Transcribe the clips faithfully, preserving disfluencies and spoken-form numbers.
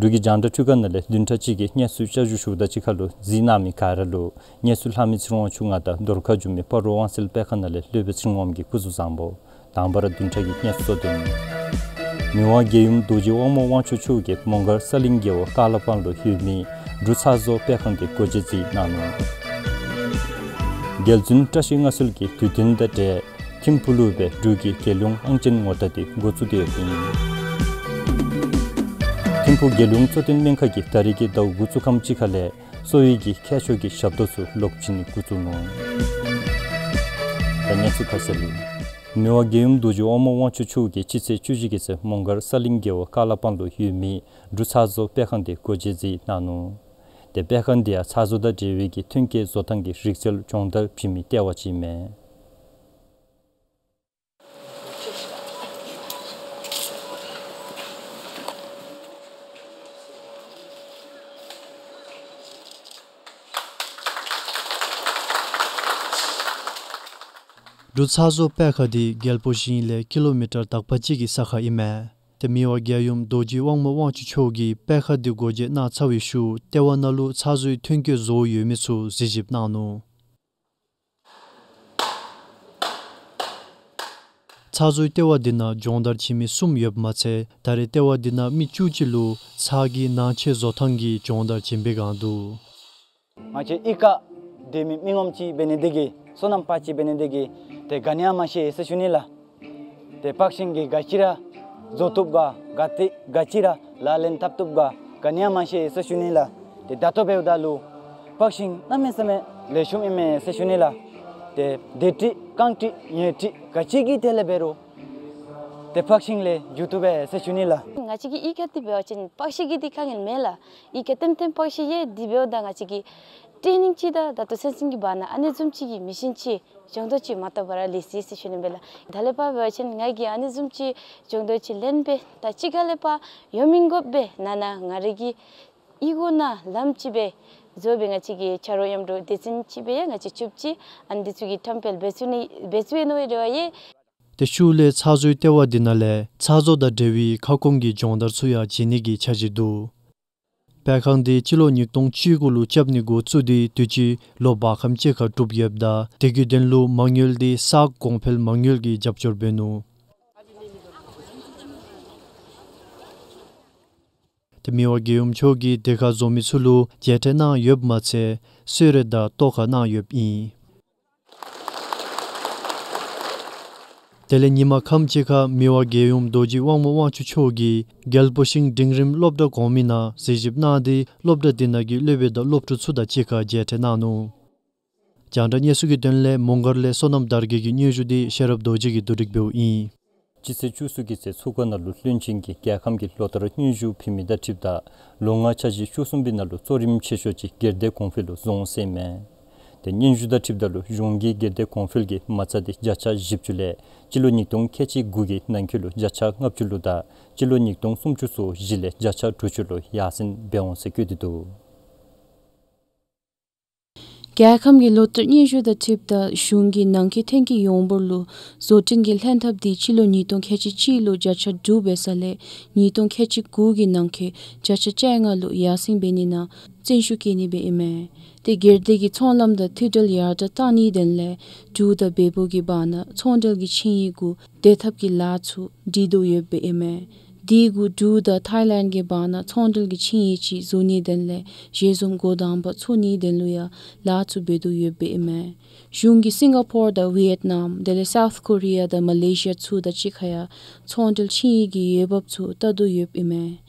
འབྲུག་གི་རྒྱང་བསྒྲགས་ཐོག་ཁ་ནང་ལས་བདུན་ཕྲག་གཅིག་གི་གནས་ཚུལ་བསྐྱར་ཞུ་ཞུཝ་ད་གཅིག་ཁར་ལུ་གཟིགས་གནང་མི་ག་ར་ལུ་གནས་ཚུལ་ལྷག་མི་ཚེ་རིང་དབང་ཕྱུག་ང་དང་རྫོང་ཁ་འགྱོ་མི་སྤ་རོ་དབང་གསལ་སྤེལ་ཁང་ནང་ལས་སློབ་དཔོན་ཚེ་རིང་དབང་གི་སྐུ་གཟུགས་བཟང་པོ། དང་པ་ར་བདུན་ཕྲག་གི་གནས་ཚུལ་གཙོ་དོན། མི་དབང་རྒྱལ་ཡུམ་རྡོ་རྗེ་དབང་མོ་དབང་ཕྱུག་མཆོག་གིས་མོང་སྒར་ས་གླིང་རྒེད་འོག་ཀ་ལ་པང་ལུ་ཡོད་མི་འབྲུག་ཚ་བཟོ་སྤེལ་ཁང་གི་སྒོ་འབྱེད་མཛད་གནང་ནུག། རྒྱལ་བཙུན་བཀྲ་ཤིས་མངའ་གསོལ་གྱི་དུས་སྟོན་དང་འབྲེལ་ཐིམ་ཕུག་ལུ་སྦེ་འབྲུག་གི་རྒྱལ་ཡོངས་ཨང་ཅན་ངོ་རྟགས་འདི་འགོ་བཙུགས་ཏེ་ཡོདཔ་ཨིན། ཐིམ་ཕུག་རྒྱལ་ཡོངས་གཙོ་བསྟེན་སྨན་ཁང་གིས་ད་རིས་ཀྱི་ཟླཝ་འགོ་བཙུགས་ཁམས་ཅིག་ཁ་ལས་གསོ་བའི་གི་ཁྱད་ཆོས་ཀྱི་ཞབས་ཏོག་ཚུ་ལོག་བྱིན་ནི་འགོ་བཙུགས་ནུག། ད་གནས་ཚུལ་ཁ་གསལ་ལས། མི་དབང་རྒྱལ་ཡུམ་རྡོ་རྗེ་དབང་མོ་དབང་ཕྱུག་མཆོག་གིས་སྤྱི་ཚེས་བཅུ་བཞི་གི་ཚེ་མོང་སྒར་ས་གླིང་རྒེད་འོག་ཀ་ལ་པང་ལུ་ཡོད་མི་འབྲུག་ཚ་བཟོ་སྤེལ་ཁང་འདི་སྒོ་འབྱེད་མཛད་གནང་ནུག། ཏེ་སྤེལ་ཁང་འདི་ཡང་ཚ་བཟོ་དང་འབྲེལ་བའི་གི་ཐོན་སྐྱེད་བཟོ་ཐངས་ཀྱི་རིག་རྩལ་སྦྱོང་བརྡར་བྱིན་མི་ལྟེ་བ་ཅིག་ཨིན་མས། འབྲུག་ཚ་བཟོ་སྤེལ་ཁང་འདི་རྒྱལ་པོ་ཞིང་ལས་ཀི་ལོ་མི་ཊར་དག་པ་ཅིག་གི་ས་ཁར་ཨིན་མས། ཏེ་མི་དབང་རྒྱལ་ཡུམ་རྡོ་རྗེ་དབང་མོ་དབང་ཕྱུག་མཆོག་གིས་སྤེལ་ཁང་འདི་སྒོ་འབྱེད་གནང་ཚར་བའི་ཤུལ་ལྟེ་བ་ནང་ལུ་ཚ་བཟོའི་ཐོན་སྐྱེད་བཟོ་ཡོད་མེད་ཚུ་གཟིགས་ཞིབ་གནང་ནུག། ཚ་བཟོའི་ལྟེ་བ་འདི་ནང་སྦྱོང་བརྡར་བྱིན་མི་གསུམ་ཡོདཔ་མ་ཚད་ད་རེས་ལྟེ་བ་འདི་ནང་མི་བཅུ་གཅིག་ལུ་ཚ་གྱི་ནང་ཆས་བཟོ་ཐངས་ཀྱི་སྦྱོང་བརྡར་བྱིན་པའི་སྒང་འདུག། ང་བཅས་གཡུས་ཁར་སྡོད་མི་མི་ངོམ་ཅིག་འབད་ནི་དེ་གིས་སོ་ནམ་པ་ཅིག་འབད་ནི་དེ་གིས་ཏེ་ག་ནི་ཡང་མ་ཤེས་ཟེར་ཞུ་ནི་ལགས། ཏེ་སྤགས་ཤིང་གི་ག་ཅི་ར་བཟོ་བཏུབ་ག་ག་ཏེ་ག་ཅི་ར་ལག་ལེན་འཐབ་བཏུབ་ག་ག་ནི་ཡང་མ་ཤེས་ཟེར་ཞུ་ནི་ལགས། ཏེ་ད་ལྟོ་འབདཝ་ད་ལུ་སྤགས་ཤིང་གནམ་མེད་ས་མེད་ལེགས་ཤོམ་ཨིན་མས་ཟེར་ཞུ་ནི་ལགས། ཏེ་འདི་ཏེ་རྐང་ཏེ་ཉལ་ཏེ་ག་ཅི་གི་ཐད་ལས་འབད་རུང་ཏེ་སྤགས་ཤིང་ལས་འགྱོ་བཏུབ་པས་ཟེར་ཞུ་ནི་ལགས། ང་བཅས་ཀྱི་གཡུས་ཁར་འདི་འབད་བ་ཅིན་སྤགས་ཤིང་གི་འདི་དཀའ་ངལ་མེད་ལགས། གཡུས་ཁར་ཏེམ་ཏེམ་སྤགས་ཤིང་ཡོད། འདི་འབདཝ་ད་ང་བཅས་ཀྱིས་ཊེ་ནིང་ཅིག་དང་ད་ལྟོ་སེམས་ཅན་གྱི་བར་ན་ཨ་ནི་བཟུམ་ཅིག་གི་མི་ཤིན་ཅིག་སྦྱོང་བརྡར་ཅིག་མ་བཏུབ་པར་ལུས་ཅི་ཟེར་ཞུ་ནི་ཨིན་པས་ལགས། ད་ལས་ཕར་འབད་བ་ཅིན་ང་གིས་ཨ་ནི་བཟུམ་ཅིག་སྦྱོང་བརྡར་ཅིག་ལེན་སྦེ་ད་ཅི་ག་ལས་ཕར་ཡོད་མི་དགོ་པས། ནང་ན་ང་རའི་གི་གཡུས་སྒོ་ནང་ལམ་ཅིག་སྦེ་བཟོ་སྦེ་ང་བཅས་ཀྱི་ཆ་རོགས་མཉམ་དུ་སྡེ་ཚན་ཅིག་སྦེ་ཡང་ང་བཅས་ཕྱུགཔོ་ཅིག་ཨ་ནི་འདི་ཚུ་གི་ཊམ་པེལ་འབད་ཚུགས་ནི་འབད་ཚུགས་ནི་རེ་བ་ཡོད། ཏེ་ཤུལ་ལས་ཚ་བཟོའི་ལྟེ་བ་འདི་ནང་ལས་ཚ་བཟོ་དང་འབྲེལ་བའི་ཁ་སྐོང་གི་སྦྱོང་བརྡར་ཚུ་ཡང་བྱིན་ནི་གི་འཆར་གཞི་འདུག། སྤེལ་ཁང་འདི་སྤྱི་ལོ་ཉིས་སྟོང་བཅུ་དགུ་ལུ་རྐྱབ་ནི་འགོ་བཙུགས་ཏེ་དུས་ཅི་ལོ་བར་ཁམས་ཅིག་ཁར་གྲུབ་ཡོདཔ་ད་དེ་གི་དོན་ལུ་མ་དངུལ་འདི་ས་གོང་འཕེལ་མ་དངུལ་གྱིས་རྒྱབ་སྐྱོར་འབད་ནུག། ཏེ་མི་དབང་རྒྱལ་ཡུམ་མཆོག་གིས་དེ་ཁར་འཛོམས་མི་ཚུ་ལུ་མཇལ་ཕྲད་གནང་ཡོདཔ་མ་ཚད་གསོལ་རས་དང་ཏོག་ཁ་གནང་ཡོདཔ་ཨིན། དེ་ལས་ཉིན་མ་ཁམས་ཅིག་ཁར་མི་དབང་རྒྱལ་ཡུམ་རྡོ་རྗེ་དབང་མོ་དབང་ཕྱུག་མཆོག་གིས་རྒྱལ་པོ་ཤིང་འབྲིང་རིམ་སློབ་གྲྭ་གོང་མའི་ནང་གཟིགས་ཞིབ་གནང་སྟེ་སློབ་གྲྭ་དེ་ནང་གི་སློབ་དཔོན་དང་སློབ་ཕྲུག་ཚུ་དང་གཅིག་ཁར་མཇལ་ཕྲད་གནང་ནུག། རྒྱང་བསྒྲགས་གནས་ཚུལ་གྱི་དོན་ལས་མོང་སྒར་ལས་བསོད་ནམས་དར་རྒྱས་ཀྱི་སྙན་ཞུ་འདི་ཤེས་རབ་རྡོ་རྗེ་གིས་བསྡུ་སྒྲིག་འབདཝ་ཨིན། སྤྱི་ཚེས་བཅུ་གསུམ་གྱི་ཚེ་ཚོགས་ཁང་ནང་ལུ་བློན་ཆེན་གྱིས་རྒྱལ་ཁམས་ཀྱི་ལོ་བསྟར་སྙན་ཞུ་ཕུལ་མི་དང་འཁྲིལཝ་ད་ལོ་ལྔ་འཆར་གཞི་བཅུ་གསུམ་པའི་ནང་ལུ་གཙོ་རིམ་ཆེ་ཤོས་ཅིག་སྒེར་སྡེ་གོང་འཕེལ་ལུ་བཟུང་ཟེར་ཨིན་མས། ཏེ་སྙན་ཞུ་དང་འཁྲིལཝ་ད་ལུ་གཞུང་གིས་སྒེར་སྡེ་གོང་འཕེལ་གྱི་མ་རྩ་འདི་བརྒྱ་ཆ་བཞི་བཅུ་ལས་སྤྱི་ལོ་ཉིས་སྟོང་ཁལ་གཅིག་དགུ་གི་ནང་འཁོད་ལུ་བརྒྱ་ཆ་ལྔ་བཅུ་ལུ་དང་སྤྱི་ལོ་ཉིས་སྟོང་སུམ་ཅུ་སོ་བཞི་ལས་བརྒྱ་ཆ་དྲུག་ཅུ་ལུ་ཡར་སེང་འབད་འོང་ཟེར་བཀོད་དེ་འདུག། རྒྱལ་ཁམས་ཀྱི་ལོ་བསྟར་སྙན་ཞུ་དང་འཁྲིལཝ་ད་གཞུང་གིས་ནང་འཁོད་ཐོན་སྐྱེད་ཡོངས་འབོར་ལུ་བཟོ་སྐྲུན་གྱི་ལྷན་ཐབས་འདི་སྤྱི་ལོ་ཉིས་སྟོང་ཁལ་གཅིག་གཅིག་ལུ་བརྒྱ་ཆ་དྲུག་འབད་ས་ལས་ཉིས་སྟོང་ཁལ་གཅིག་དགུ་གི་ནང་འཁོད་བརྒྱ་ཆ་བཅོ་ལྔ་ལུ་ཡར་སེང་འབད་ནི་ནང་བརྩོན་ཤུགས་བསྐྱེད་ནི་སྦེ་ཨིན་མས། ཏེ་སྒེར་སྡེ་གི་ཚོང་ལམ་དང་མཐུད་འབྲེལ་ཡར་དྲག་གཏང་ནི་དོན་ལས་འབྲུག་དང་བལ་པོ་གི་བར་ན་ཚོང་འབྲེལ་གྱི་ཆིངས་ཡིག་གུ་བདེ་ཐབས་ཀྱི་ལཱ་ཚུ་སྒྲིག་དོ་ཡོདཔ་ཨིན་མས། དེ་གུ་འབྲུག་དང་ཐའི་ལེནཌ་གི་བར་ན་ཚོང་འབྲེལ་གྱི་ཆིངས་ཡིག་ཅིག་བཟོ་ནི་དོན་ལས་ཞལ་འཛོམས་འགོ་དང་པ་ཚོགས་ནི་དོན་ལུ་ཡང་ལཱ་ཚུ་འབད་དོ་ཡོདཔ་ཨིན་མས། གཞུང་གིས་སིང་ག་པོར་དང་ཝི་ཡེཊ་ནམ་དེ་ལས་སའུཐ་ཀོ་རི་ཡ་དང་མ་ལེ་ཤི་ཡ་ཚུ་དང་གཅིག་ཁར་ཡང་ཚོང་འབྲེལ་ཆིངས་ཡིག་གི་འོས་འབབ་ཚུ་བལྟ་དོ་ཡོདཔ་ཨིན་མས།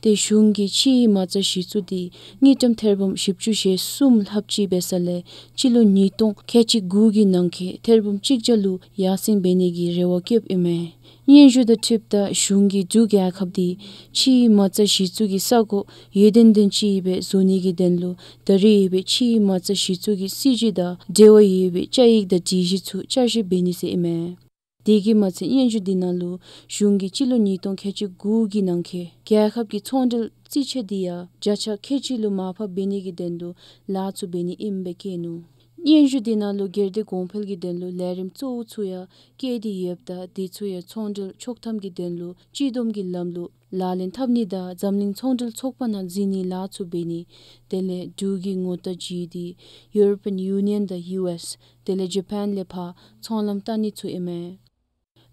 ཏེ་གཞུང་གིས་ཕྱིའི་མ་རྩ་གཞི་བཙུགས་འདི་དངུལ་ཀྲམ་ཐེར་འབུམ་བཞི་བཅུ་ཞེ་གསུམ་ལྷགཔ་ཅིག་འབད་ས་ལས་སྤྱི་ལོ་ཉིས་སྟོང་ཁལ་གཅིག་དགུ་གི་ནང་འཁོད་ཐེར་འབུམ་གཅིག་བརྒྱ་ལུ་ཡར་སེང་འབད་ནི་གི་རེ་བ་བསྐྱེདཔ་ཨིན་མས། སྙན་ཞུ་དང་འཁྲིལཝ་ད་གཞུང་གིས་འབྲུག་རྒྱལ་ཁབ་འདི་ཕྱིའི་མ་རྩ་གཞི་བཙུགས་ཀྱི་ས་གོ་ཡོན་ཏན་ལྡན་ཅིག་སྦེ་བཟོ་ནི་གི་དོན་ལུ་ད་རེས་ཡོད་པའི་ཕྱིའི་མ་རྩ་གཞི་བཙུགས་ཀྱི་སྲིད་བྱུས་དང་འབྲེལ་བ་ཡོད་པའི་བཅའ་ཡིག་དང་སྒྲིག་གཞི་ཚུ་བསྐྱར་ཞིབ་འབད་ནི་ཟེར་ཨིན་མས། དེ་གིས་མ་ཚད་སྙན་ཞུ་འདི་ནང་ལུ་གཞུང་གིས་སྤྱི་ལོ་ཉིས་སྟོང་ཁལ་གཅིག་དགུ་གི་ནང་འཁོད་རྒྱལ་ཁབ་ཀྱི་ཚོང་འབྲེལ་རྩིས་ཆད་འདི་ཡང་བརྒྱ་ཆ་ཁལ་གཅིག་ལུ་མར་ཕབ་འབད་ནི་གི་དོན་ལུ་ལཱ་ཚུ་འབད་ནི་ཨིནམ་སྦེ་བཀོད་ནུག། སྙན་ཞུ་དེ་ནང་ལུ་སྒེར་སྡེ་གོང་འཕེལ་གྱི་དོན་ལུ་ལས་རིམ་གཙོ་བོ་ཚུ་ཡང་བཀལ་ཏེ་ཡོདཔ་ད་དེ་ཚུ་ཡང་ཚོང་འབྲེལ་ཆོག་ཐམ་གྱི་དོན་ལུ་སྤྱི་བསྡོམས་ཀྱི་ལམ་ལུགས་ལག་ལེན་འཐབ་ནི་དང་འཛམ་གླིང་ཚོང་འབྲེལ་ཚོགས་པ་ནང་འཛུལ་ནིའི་ལཱ་ཚུ་འབད་ནི་དེ་ལས་འབྲུག་གི་ངོ་རྟགས་བརྗེ་སྟེ་ཡུ་རོ་པི་ཡན་ཡུ་ནི་ཡན་དང་ཡུ་ཨེསི་དེ་ལས་ཇ་པཱན་ལས་ཕར་ཚོང་ལམ་བལྟ་ནི་ཚུ་ཨིན་མས།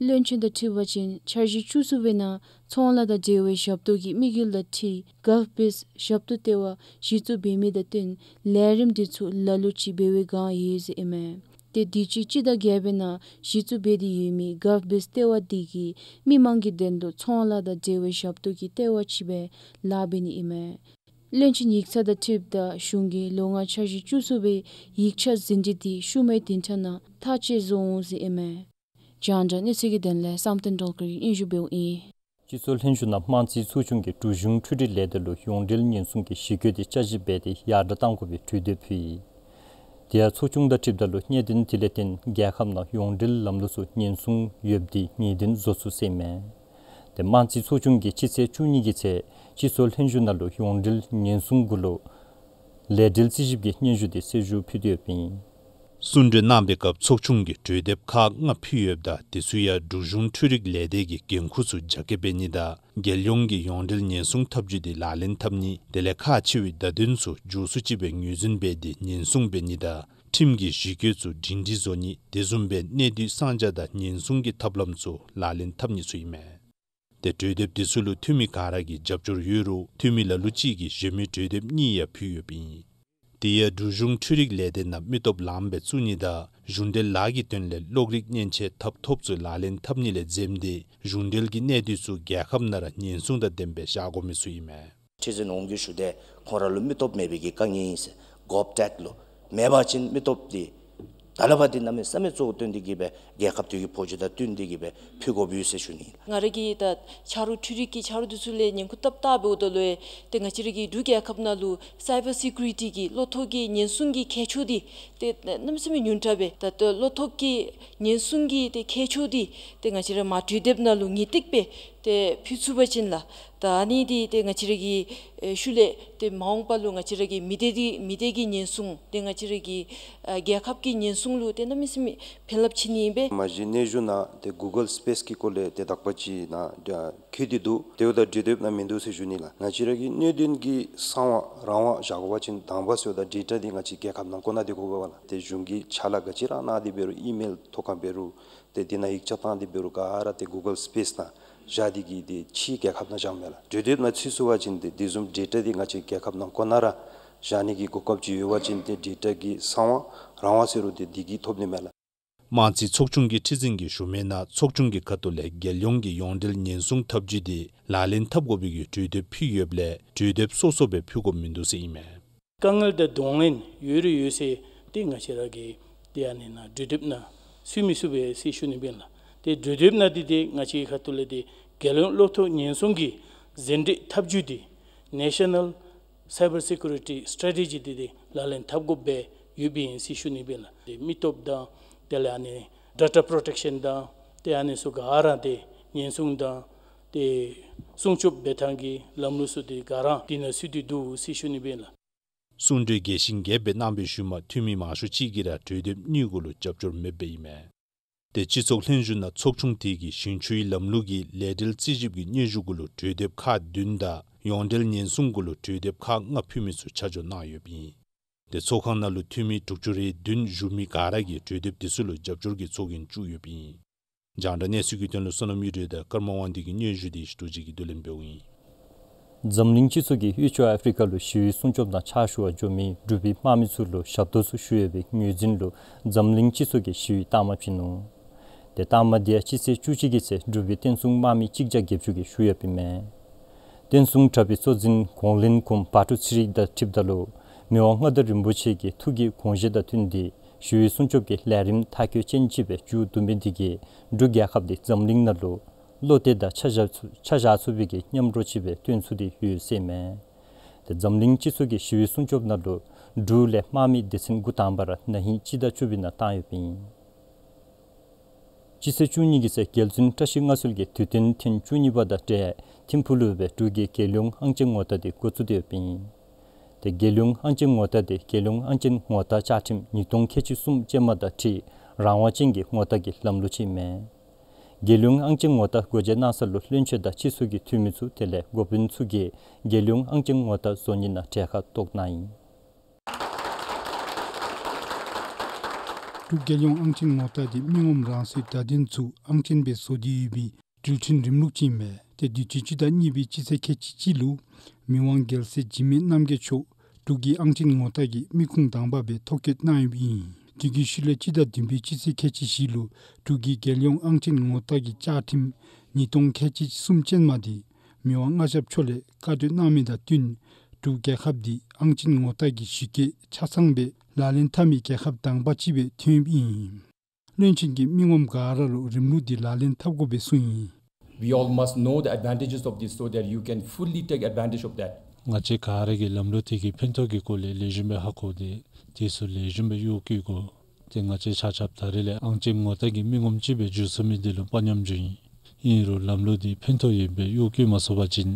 བློན་ཆེན་དང་འཁྲིལ་བ་ཅིན་འཆར་གཞི་བཅུ་གསུམ་པའི་ནང་ཚོང་ལཱ་དང་འབྲེལ་བའི་ཞབས་ཏོག་གི་དམིགས་ཡུལ་དང་འཁྲིལ་གཱལཕ་བེསི་ཞབས་ཏོག་ལྟེ་བ་གཞི་བཙུགས་འབད་མི་དང་བསྟུན་ལས་རིམ་དེ་ཚུ་ལ་ལུ་ཅིག་འབད་བའི་བསྒང་ཡོད་ཟེར་ཨིན་མས། ཏེ་དུས་ཅི་སྤྱི་ཟླ་བརྒྱད་པའི་ནང་གཞི་བཙུགས་འབད་དེ་ཡོད་མི་གཱལཕ་བེསི་ལྟེ་བ་དེ་གིས་མི་མང་གི་དོན་ལུ་ཚོང་ལཱ་དང་འབྲེལ་བའི་ཞབས་ཏོག་གི་ལྟེ་བ་ཅིག་སྦེ་ལཱ་འབད་ནི་ཨིན་མས། བློན་ཆེན་ཡིག་ཚང་དང་འཁྲིལཝ་ད་གཞུང་གིས་ལོ་ལྔའི་འཆར་གཞི་བཅུ་གསུམ་པའི་ཡིག་ཆ་ཟིན་བྲིས་དེ་ཤུལ་མའི་བདུན་ཕྲག་ནང་ཐག་བཅད་བཟོ་འོང་ཟེར་ཨིན་མས། རྒྱང་བསྒྲགས་གནས་ཚུལ་གྱི་དོན་ལས་བསམ་གཏན་སྒྲོལ་དཀར་གྱིས་སྙན་ཞུ་འབདཝ་ཨིན། སྤྱི་ཚོགས་ལྷན་བཞུགས་ནང་དམངས་རྩིས་ཚོགས་ཆུང་གིས་འབྲུག་གཞུང་འཕྲུལ་རིག་ལས་སྡེ་ལུ་ཡོངས་འབྲེལ་ཉེན་སྲུང་གི་གཞི་བཀོད་དེ་བསྐྱར་ཞིབ་འབད་དེ་ཡར་དྲག་གཏང་དགོ་པའི་གྲོས་འདེབས་ཕུལ་ཡི། དེ་ཡང་ཚོགས་ཆུང་དང་འཁྲིལཝ་ད་ལུ་གནད་དོན་དེ་ལས་བརྟེན་རྒྱལ་ཁབ་ནང་ཡོངས་འབྲེལ་ལམ་ལུགས་ཚུ་ཉེན་སྲུང་ཡོདཔ་དེ་ངེས་གཏན་བཟོ་ཚུགས་ཟེར་ཨིན་མས། ཏེ་དམངས་རྩིས་ཚོགས་ཆུང་གིས་སྤྱི་ཚེས་བཅུ་གཉིས་ཀྱི་ཚེས་སྤྱི་ཚོགས་ལྷན་བཞུགས་ནང་ལུ་ཡོངས་འབྲེལ་ཉེན་སྲུང་གུ་ལུ་ལས་འབྲེལ་རྩིས་ཞིབ་ཀྱི་སྙན་ཞུ་དེ་གསལ་ཞུ་ཕུལ་ཏེ་ཡོདཔ་ཨིན། གསུང་གྲོས་གནང་པའི་སྐབས་ཚོགས་ཆུང་གིས་གྲོས་འདེབས་ཁག་ལྔ་ཕུལ་ཡོདཔ་ད་དེ་ཚུ་ཡང་འབྲུག་གཞུང་འཕྲུལ་རིག་ལས་སྡེ་གི་འགན་ཁུར་ཚུ་རྒྱ་སྐྱེད་འབད་ནི་དང་རྒྱལ་ཡོངས་ཀྱི་ཡོངས་འབྲེལ་ཉེན་སྲུང་ཐབས་བྱུས་དེ་ལག་ལེན་འཐབ་ནི་དེ་ལས་ཁག་ཆེ་བའི་བརྡ་དོན་ཚུ་མགྱོགས་སུ་ཅིག་སྦེ་ངོས་འཛིན་འབད་དེ་ཉེན་སྲུང་འབད་ནི་དང་ཁྲིམས་ཀྱི་གཞི་བཀོད་ཚུ་སྒྲིང་སྒྲི་བཟོ་ནི་དེ་བཟུམ་སྦེ་གནད་སྡུད་གསང་རྒྱ་དང་ཉེན་སྲུང་གི་ཐབས་ལམ་ཚུ་ལག་ལེན་འཐབ་ནི་ཚུ་ཨིན་མས། ཏེ་གྲོས་འདེབས་དེ་ཚུ་ལུ་འཐུས་མི་ག་ར་གིས་རྒྱབ་སྐྱོར་ཡོད་རུང་འཐུས་མི་ལ་ལུ་ཅིག་གིས་གཞན་མི་གྲོས་འདེབས་གཉིས་ཡང་ཕུལ་ཡོདཔ་ཨིན། དེ་ཡང་འབྲུག་གཞུང་འཕྲུལ་རིག་ལས་སྡེ་ནང་མི་སྟོབས་ལངམ་སྦེ་བཙུགས་ནི་དང་གཞུང་འབྲེལ་ལཱ་གི་དོན་ལས་གློག་རིག་མཉེན་ཆས་ཐབ་ཐོབ་ཚུ་ལག་ལེན་འཐབ་ནི་ལས་འཛེམ་སྟེ་གཞུང་འབྲེལ་གྱི་གནད་སྡུད་ཚུ་རྒྱལ་ཁབ་ནང་ར་ཉེན་སྲུང་དང་ལྡནམ་སྦེ་བཞག་དགོ་མི་ཚུ་ཨིན་མས། ཁྲི་འཛིན་འོང་རྒྱུ་ཞུ་དེ་ཁོང་ར་ལུ་མི་སྟོབས་མེད་པའི་གི་དཀའ་ངལ་ཨིན་ཟེར། གོབ་ཊེཀ་ལུ་མེད་པ་ཅིན་མི་སྟོབས་དེ་ད་ལས་ཕར་དེ་གནམ་མེད་ས་མེད་གཙོ་བོ་བཏོན་ཏེ་གི་སྦེ་རྒྱལ་ཁབ་དེ་གི་བོད་ལྗོངས་དང་བསྟུན་ཏེ་གི་སྦེ་ཕུལ་དགོཔ་ཡོད་ཟེར་ཞུ་ནི། ང་ར་གིས་ད་ཆ་རོགས་འཕྲུལ་རིག་གི་ཆ་རོགས་དེ་ཚུ་ལས་ཉེན་ཁ་བཏབ་བལྟཝ་ད་ལུ་ཏེ་ང་བཅས་ར་གི་འབྲུག་རྒྱལ་ཁབ་ནང་ལུ་སའི་བར་སི་ཀིའུ་རི་ཊི་གི་བློ་ཐོག་གི་ཉེན་སྲུང་གི་ཁྱད་ཆོས་དེ་ཏེ་གནམ་མེད་ས་མེད་ཉུང་དྲགས་སྦེ་ད་ལྟོ་བློ་ཐོག་གི་ཉེན་སྲུང་གི་ཏེ་ཁྱད་ཆོས་དེ་ཏེ་ང་བཅས་ར་མ་གྲོས་འདེབས་ནང་ལུ་ངེས་ཏིག་སྦེ་ཏེ་ཕུལ་ཚུགས་པ་ཅིན་ལགས། ད་ཨ་ནི་འདི་ཏེ་ང་བཅས་ར་གི་ཨེ་ཤུལ་ལས་ཏེ་མ་འོངས་པ་ལུ་ང་བཅས་ར་གི་མི་སྡེ་འདི་མི་སྡེ་གི་ཉེན་སྲུང་ཏེ་ང་བཅས་ར་གི་ཨ་རྒྱལ་ཁབ་ཀྱི་ཉེན་སྲུང་ལུ་ཏེ་གནམ་མེད་ས་མེད་ཕན་རླབས་ཆེ་ནི་ཨིན་པས། མ་གཞི་གནས་ཚུལ་ནང་ཏེ་གུ་གཱལ་སི་པེསི་གི་སྐོར་ལས་ཏེ་དག་པ་ཅིག་ནང་ཨ་བཀོད་དེ་འདུག། དེ་འབདཝ་ད་གྲོས་འདེབས་ནང་མིན་འདུག་ཟེར་ཞུ་ནི་ལགས། ང་བཅས་ར་གི་གནད་དོན་གྱི་གསང་བ་རང་དབང་བཞག་དགོ་པ་ཅིན་དང་པ་ཟེརཝ་ད་ཌེ་ཊ་འདི་ང་བཅས་རྒྱལ་ཁབ་ནང་འཁོད་ནང་སྡོད་དགོ་པས་ལགས། ཏེ་གཞུང་གི་ཕྱག་ལཱ་ག་ཅི་ར་གནང་སྟེ་འབད་རུང་ཨི་མེལ་ཐོག་ཁར་འབད་རུང་ཏེ་དེ་ནང་ཡིག་ཆ་བཏང་སྟེ་འབད་རུང་ག་ར་ཏེ་གུ་གཱལ་སི་པེསི་ནང་བཞག་སྟེ་གི་ཏེ་ཕྱིའི་རྒྱལ་ཁབ་ནང་བཞགཔ་མས་ལགས། གྲོས་འདེབས་ནང་ཚུད་སོང་པ་ཅིན་ཏེ་དེ་བཟུམ་ཌེ་ཊ་འདི་ང་བཅས་རྒྱལ་ཁབ་ནང་འཁོད་ནང་ར་བཞག་ནི་གི་གོ་སྐབས་ཅིག་ཡོད་པ་ཅིན་ཏེ་ཌེ་ཊ་གི་གསང་བ་རང་དབང་ཟེར་རུང་ཏེ་འདི་གིས་ཐོབ་ནི་མས་ལགས། དམངས་རྩིས་ཚོགས་ཆུང་གི་ཁྲི་འཛིན་གྱིས་ཞུ་མི་ནང་ཚོགས་ཆུང་གི་ཁ་ཐུག་ལས་རྒྱལ་ཡོངས་ཀྱི་ཡོངས་འབྲེལ་ཉེན་སྲུང་ཐབས་བྱུས་དེ་ལག་ལེན་འཐབ་དགོ་པའི་གི་གྲོས་འདེབས་ཕུལ་ཡོདཔ་ལས་གྲོས་འདེབས་སོ་སོ་སྦེ་ཕུལ་དགོཔ་མིན་འདུག་ཟེར་ཨིན་མས། དཀའ་ངལ་དང་གདོང་ལེན་ཡོད་རུང་ཡོད་ཟེར་ཏེ་ང་བཅས་ར་གིས་ཏེ་ཨ་ནི་ནང་གྲོས་འདེབས་ནང་ཚུད་མི་ཚུགས་པས་ཟེར་ཞུ་ནི་ཨིན་ལགས། ཏེ་གྲོས་འདེབས་ནང་འདི་ཏེ་ང་བཅས་ཁ་ཐུག་ལས་ཏེ་རྒྱལ་ཡོངས་བློ་ཐོག་ཉེན་སྲུང་གི་ཟིན་བྲིས་ཐབས་བྱུས་འདི་ནེ་ཤ་ནཱལ་སའི་བར་སི་ཀིའུ་རི་ཊི་སི་ཊེ་རེ་ཊི་ཇི་འདི་ཏེ་ལག་ལེན་འཐབ་དགོཔ་སྦེ་ཡོདཔ་ཨིན་ཟེར་ཞུ་ནི་ཨིན་ལགས། ཏེ་མི་སྟོབས་དང་དེ་ལས་ཨ་ནི་ཌེ་ཊ་པོརོ་ཊེཀ་ཤཱན་དང་ཏེ་ཨ་ནི་ཚུ་ག་ར་ཏེ་ཉེན་སྲུང་དང་ཏེ་སྲུང་སྐྱོབ་འབད་ཐངས་ཀྱི་ལམ་ལུགས་ཚུ་ཏེ་ག་ར་འདི་ནང་ཚུད་དེ་འདུག་ཟེར་ཞུ་ནི་ཨིན་ལགས། གསུང་གྲོས་རྒྱས་ཤིང་རྒྱསཔ་སྦེ་གནང་བའི་ཤུལ་མ་འཐུས་མི་མང་ཤོས་ཅིག་གིས་ར་གྲོས་འདེབས་གཉིས་གུ་ལུ་རྒྱབ་སྐྱོར་མེདཔ་ཨིན་མས། ཏེ་སྤྱི་ཚོགས་ལྷན་བཞུགས་ནང་ཚོགས་ཆུང་དེ་གིས་ཞིང་ཆུའི་ལམ་ལུགས་ཀྱི་ལས་འབྲེལ་རྩིས་ཞིབ་ཀྱི་སྙན་ཞུ་གུ་ལུ་གྲོས་འདེབས་ཁག་བདུན་དང་ཡོངས་འབྲེལ་ཉེན་སྲུང་གུ་ལུ་གྲོས་འདེབས་ཁག་ལྔ་ཕུལ་མི་ཚུ་ཆ་འཇོག་གནང་ཡོདཔ་ཨིན། ཏེ་ཚོགས་ཁང་ནང་ལུ་འཐུས་མི་དྲུག་ཅུ་རེ་བདུན་བཞུགས་མི་ག་ར་གིས་གྲོས་འདེབས་དེ་ཚུ་ལུ་རྒྱབ་སྐྱོར་གྱི་ཚོགས་རྒྱན་བཙུགས་ཡོདཔ་ཨིན། རྒྱང་བསྒྲགས་གནས་ཚུལ་གྱི་དོན་ལུ་བསོད་ནམས་གཡུ་སྒྲོན་དང་ཀརྨ་དབང་འདུས་ཀྱི་སྙན་ཞུ་དེ་ཞུ་ཅིག་གིས་བསྡུ་ལེན་འབདཝ་ཨིན། འཛམ་གླིང་སྤྱི་ཚོགས་ཀྱིས་དབུས་ཕྱོགས་ཨ་ཕི་རི་ཀ་ལུ་ཞི་བའི་སྲུང་སྐྱོབ་ནང་ཕྱག་ཞུ་བར་འགྱོ་མི་འབྲུག་པའི་དམག་མི་ཚུ་ལུ་ཞབས་ཏོག་ཚུ་ཞུ་ཡོད་པའི་ངོས་འཛིན་ལུ་འཛམ་གླིང་སྤྱི་ཚོགས་ཀྱིས་ཞི་བའི་རྟགས་མ་བྱིན་ནུག། ཏེ་རྟགས་མ་དེ་ཡང་སྤྱི་ཚེས་བཅུ་གཅིག་གི་ཚེ་འབྲུག་པའི་བསྟན་སྲུང་དམག་མི་གཅིག་བརྒྱ་བརྒྱད་ཅུ་གིས་ཞུ་ཡོདཔ་ཨིན་མས། བསྟན་སྲུང་དྲག་པོའི་གཙོ་འཛིན་གོང་བློན་གུང་བ་ཊུ་ཚེ་རིང་དང་འཁྲིལཝ་ད་ལུ་མི་དབང་མངའ་བདག་རིན་པོ་ཆེ་གི་ཐུགས་ཀྱི་དགོངས་བཞེད་དང་བསྟུན་ཏེ་ཞི་བའི་སྲུང་སྐྱོབ་ཀྱི་ལས་རིམ་མཐའ་འཁྱོལ་ཅན་ཅིག་སྦེ་མཇུག་བསྡུ་མི་དེ་གིས་འབྲུག་རྒྱལ་ཁབ་དེ་འཛམ་གླིང་ནང་ལུ་བློ་གཏད་དང་ཆ་བཞག་ཚུགས་ཆ་བཞག་ཚུགས་པའི་གི་མཉམ་རོགས་ཅིག་སྦེ་སྟོན་ཚུགས་ཏེ་ཡོད་ཟེར་ཨིན་མས། ཏེ་འཛམ་གླིང་སྤྱི་ཚོགས་ཀྱིས་ཞི་བའི་སྲུང་སྐྱོབ་ནང་ལུ་འབྲུག་ལས་དམག་མི་སྡེ་ཚན་དགུ་དང་པ་ར་ན་ཧིང་སྤྱི་ཟླ་བཅུ་པའི་ནང་བཏང་ཡོདཔ་ཨིན། སྤྱི་ཚེས་བཅུ་གཉིས་ཀྱི་ཚེ་རྒྱལ་བཙུན་བཀྲ་ཤིས་མངའ་གསོལ་གྱི་དུས་སྟོན་ཐེངས་བཅུ་གཉིས་པ་དང་འབྲེལ་ཐིམ་ཕུག་ལུ་སྦེ་འབྲུག་གི་རྒྱལ་ཡོངས་ཨང་རྩེད་ངོ་རྟགས་དེ་འགོ་བཙུགས་ཏེ་ཡོདཔ་ཨིན། ཏེ་རྒྱལ་ཡོངས་ཨང་ཅན་ངོ་རྟགས་འདི་རྒྱལ་ཡོངས་ཨང་ཅན་ངོ་རྟགས་བཅའ་ཁྲིམས་ཉིས་སྟོང་ཁལ་གཅིག་གསུམ་ཅན་མ་དང་འཁྲིལ་རང་དབང་ཅན་གྱི་ངོ་རྟགས་ཀྱི་ལམ་ལུགས་ཅིག་མས། རྒྱལ་ཡོངས་ཨང་ཅན་ངོ་རྟགས་འགོ་འབྱེད་གནང་ས་ལུ་བློན་ཆེན་དང་སྤྱི་ཚོགས་ཀྱི་འཐུས་མི་ཚུ་དེ་ལས་འགོ་དཔོན་ཚུ་གིས་རྒྱལ་ཡོངས་ཨང་ཅན་ངོ་རྟགས་བཟོ་ནི་ནང་གྲལ་ཁར་གཏོགས་གནང་ཡི། འབྲུག་རྒྱལ་ཡོངས་ཨང་ཅན་ངོ་རྟགས་འདི་མི་ངོམ་རང་སོའི་བརྡ་དོན་ཚུ་ཨང་ཅན་སྦེ་བཟོ་སྟེ་ཡོད་པའི་འགྲུལ་འཕྲིན་རིམ་ལུགས་ཅིག་ཨིན་པས། ཏེ་དུས་ཅི་སྤྱི་ཟླ་གཉིས་པའི་སྤྱི་ཚེས་ཁལ་གཅིག་གཅིག་ལུ་མི་དབང་རྒྱལ་སྲས་འཇིགས་མེད་རྣམ་རྒྱལ་མཆོག་འབྲུག་གི་ཨང་ཅན་ངོ་རྟགས་ཀྱི་མི་ཁུངས་དང་པ་སྦེ་ཐོ་བཀོད་གནང་ཡོདཔ་ཨིན། དེ་གི་ཤུལ་ལས་སྤྱི་ཟླ་བདུན་པའི་སྤྱི་ཚེས་ཁལ་གཅིག་བཞི་ལུ་འབྲུག་གི་རྒྱལ་ཡོངས་ཨང་ཅན་ངོ་རྟགས་ཀྱི་བཅའ་ཁྲིམས་ཉིས་སྟོང་ཁལ་གཅིག་གསུམ་ཅན་མ་འདི་མི་དབང་མངའ་ཞབས་མཆོག་ལས་བཀའ་གྲོས་གནང་མི་དང་བསྟུན་འབྲུག་རྒྱལ་ཁབ་འདི་ཨང་ཅན་ངོ་རྟགས་ཀྱི་གཞི་བཀོད་ཆ་ཚང་སྦེ་ལག་ལེན་འཐབ་མི་རྒྱལ་ཁབ་དང་པ་ཅིག་སྦེ་ཐོན་ཡོདཔ་ཨིན། བློན་ཆེན་གྱིས་མི་ངོམ་ག་ར་ལུ་རིམ་ལུགས་འདི་ལག་ལེན་འཐབ་དགོ་པའི་གསུངས་ཡི། We all must know the advantages of this so that you can fully take advantage of that. ང་བཅས་ག་ར་གིས་ལམ་ལུགས་དེ་གི་ཕན་ཐོགས་ཀྱི་སྐོར་ལས་ལེགས་ཤོམ་སྦེ་ཧ་གོ་སྟེ་དེ་ཚུ་ལེགས་ཤོམ་སྦེ་གཡོག་བཀོལ་དགོ། ཏེ་ང་བཅས་ཆ་ཁྱབ་ད་རེས་ལས་ཨང་ཅན་ངོ་རྟགས་ཀྱི་མི་ངོམ་ཅིག་སྦེ་འགྱུར་ཚུགས་མི་དེ་ལུ་དཔའ་ཉམས་འཇུག་ཡི། ཨིན་རུང་ལམ་ལུགས་འདི་ཕན་ཐོགས་ཡོདཔ་སྦེ་གཡོག་བཀོལ་མ་ཚུགས་པ་ཅིན་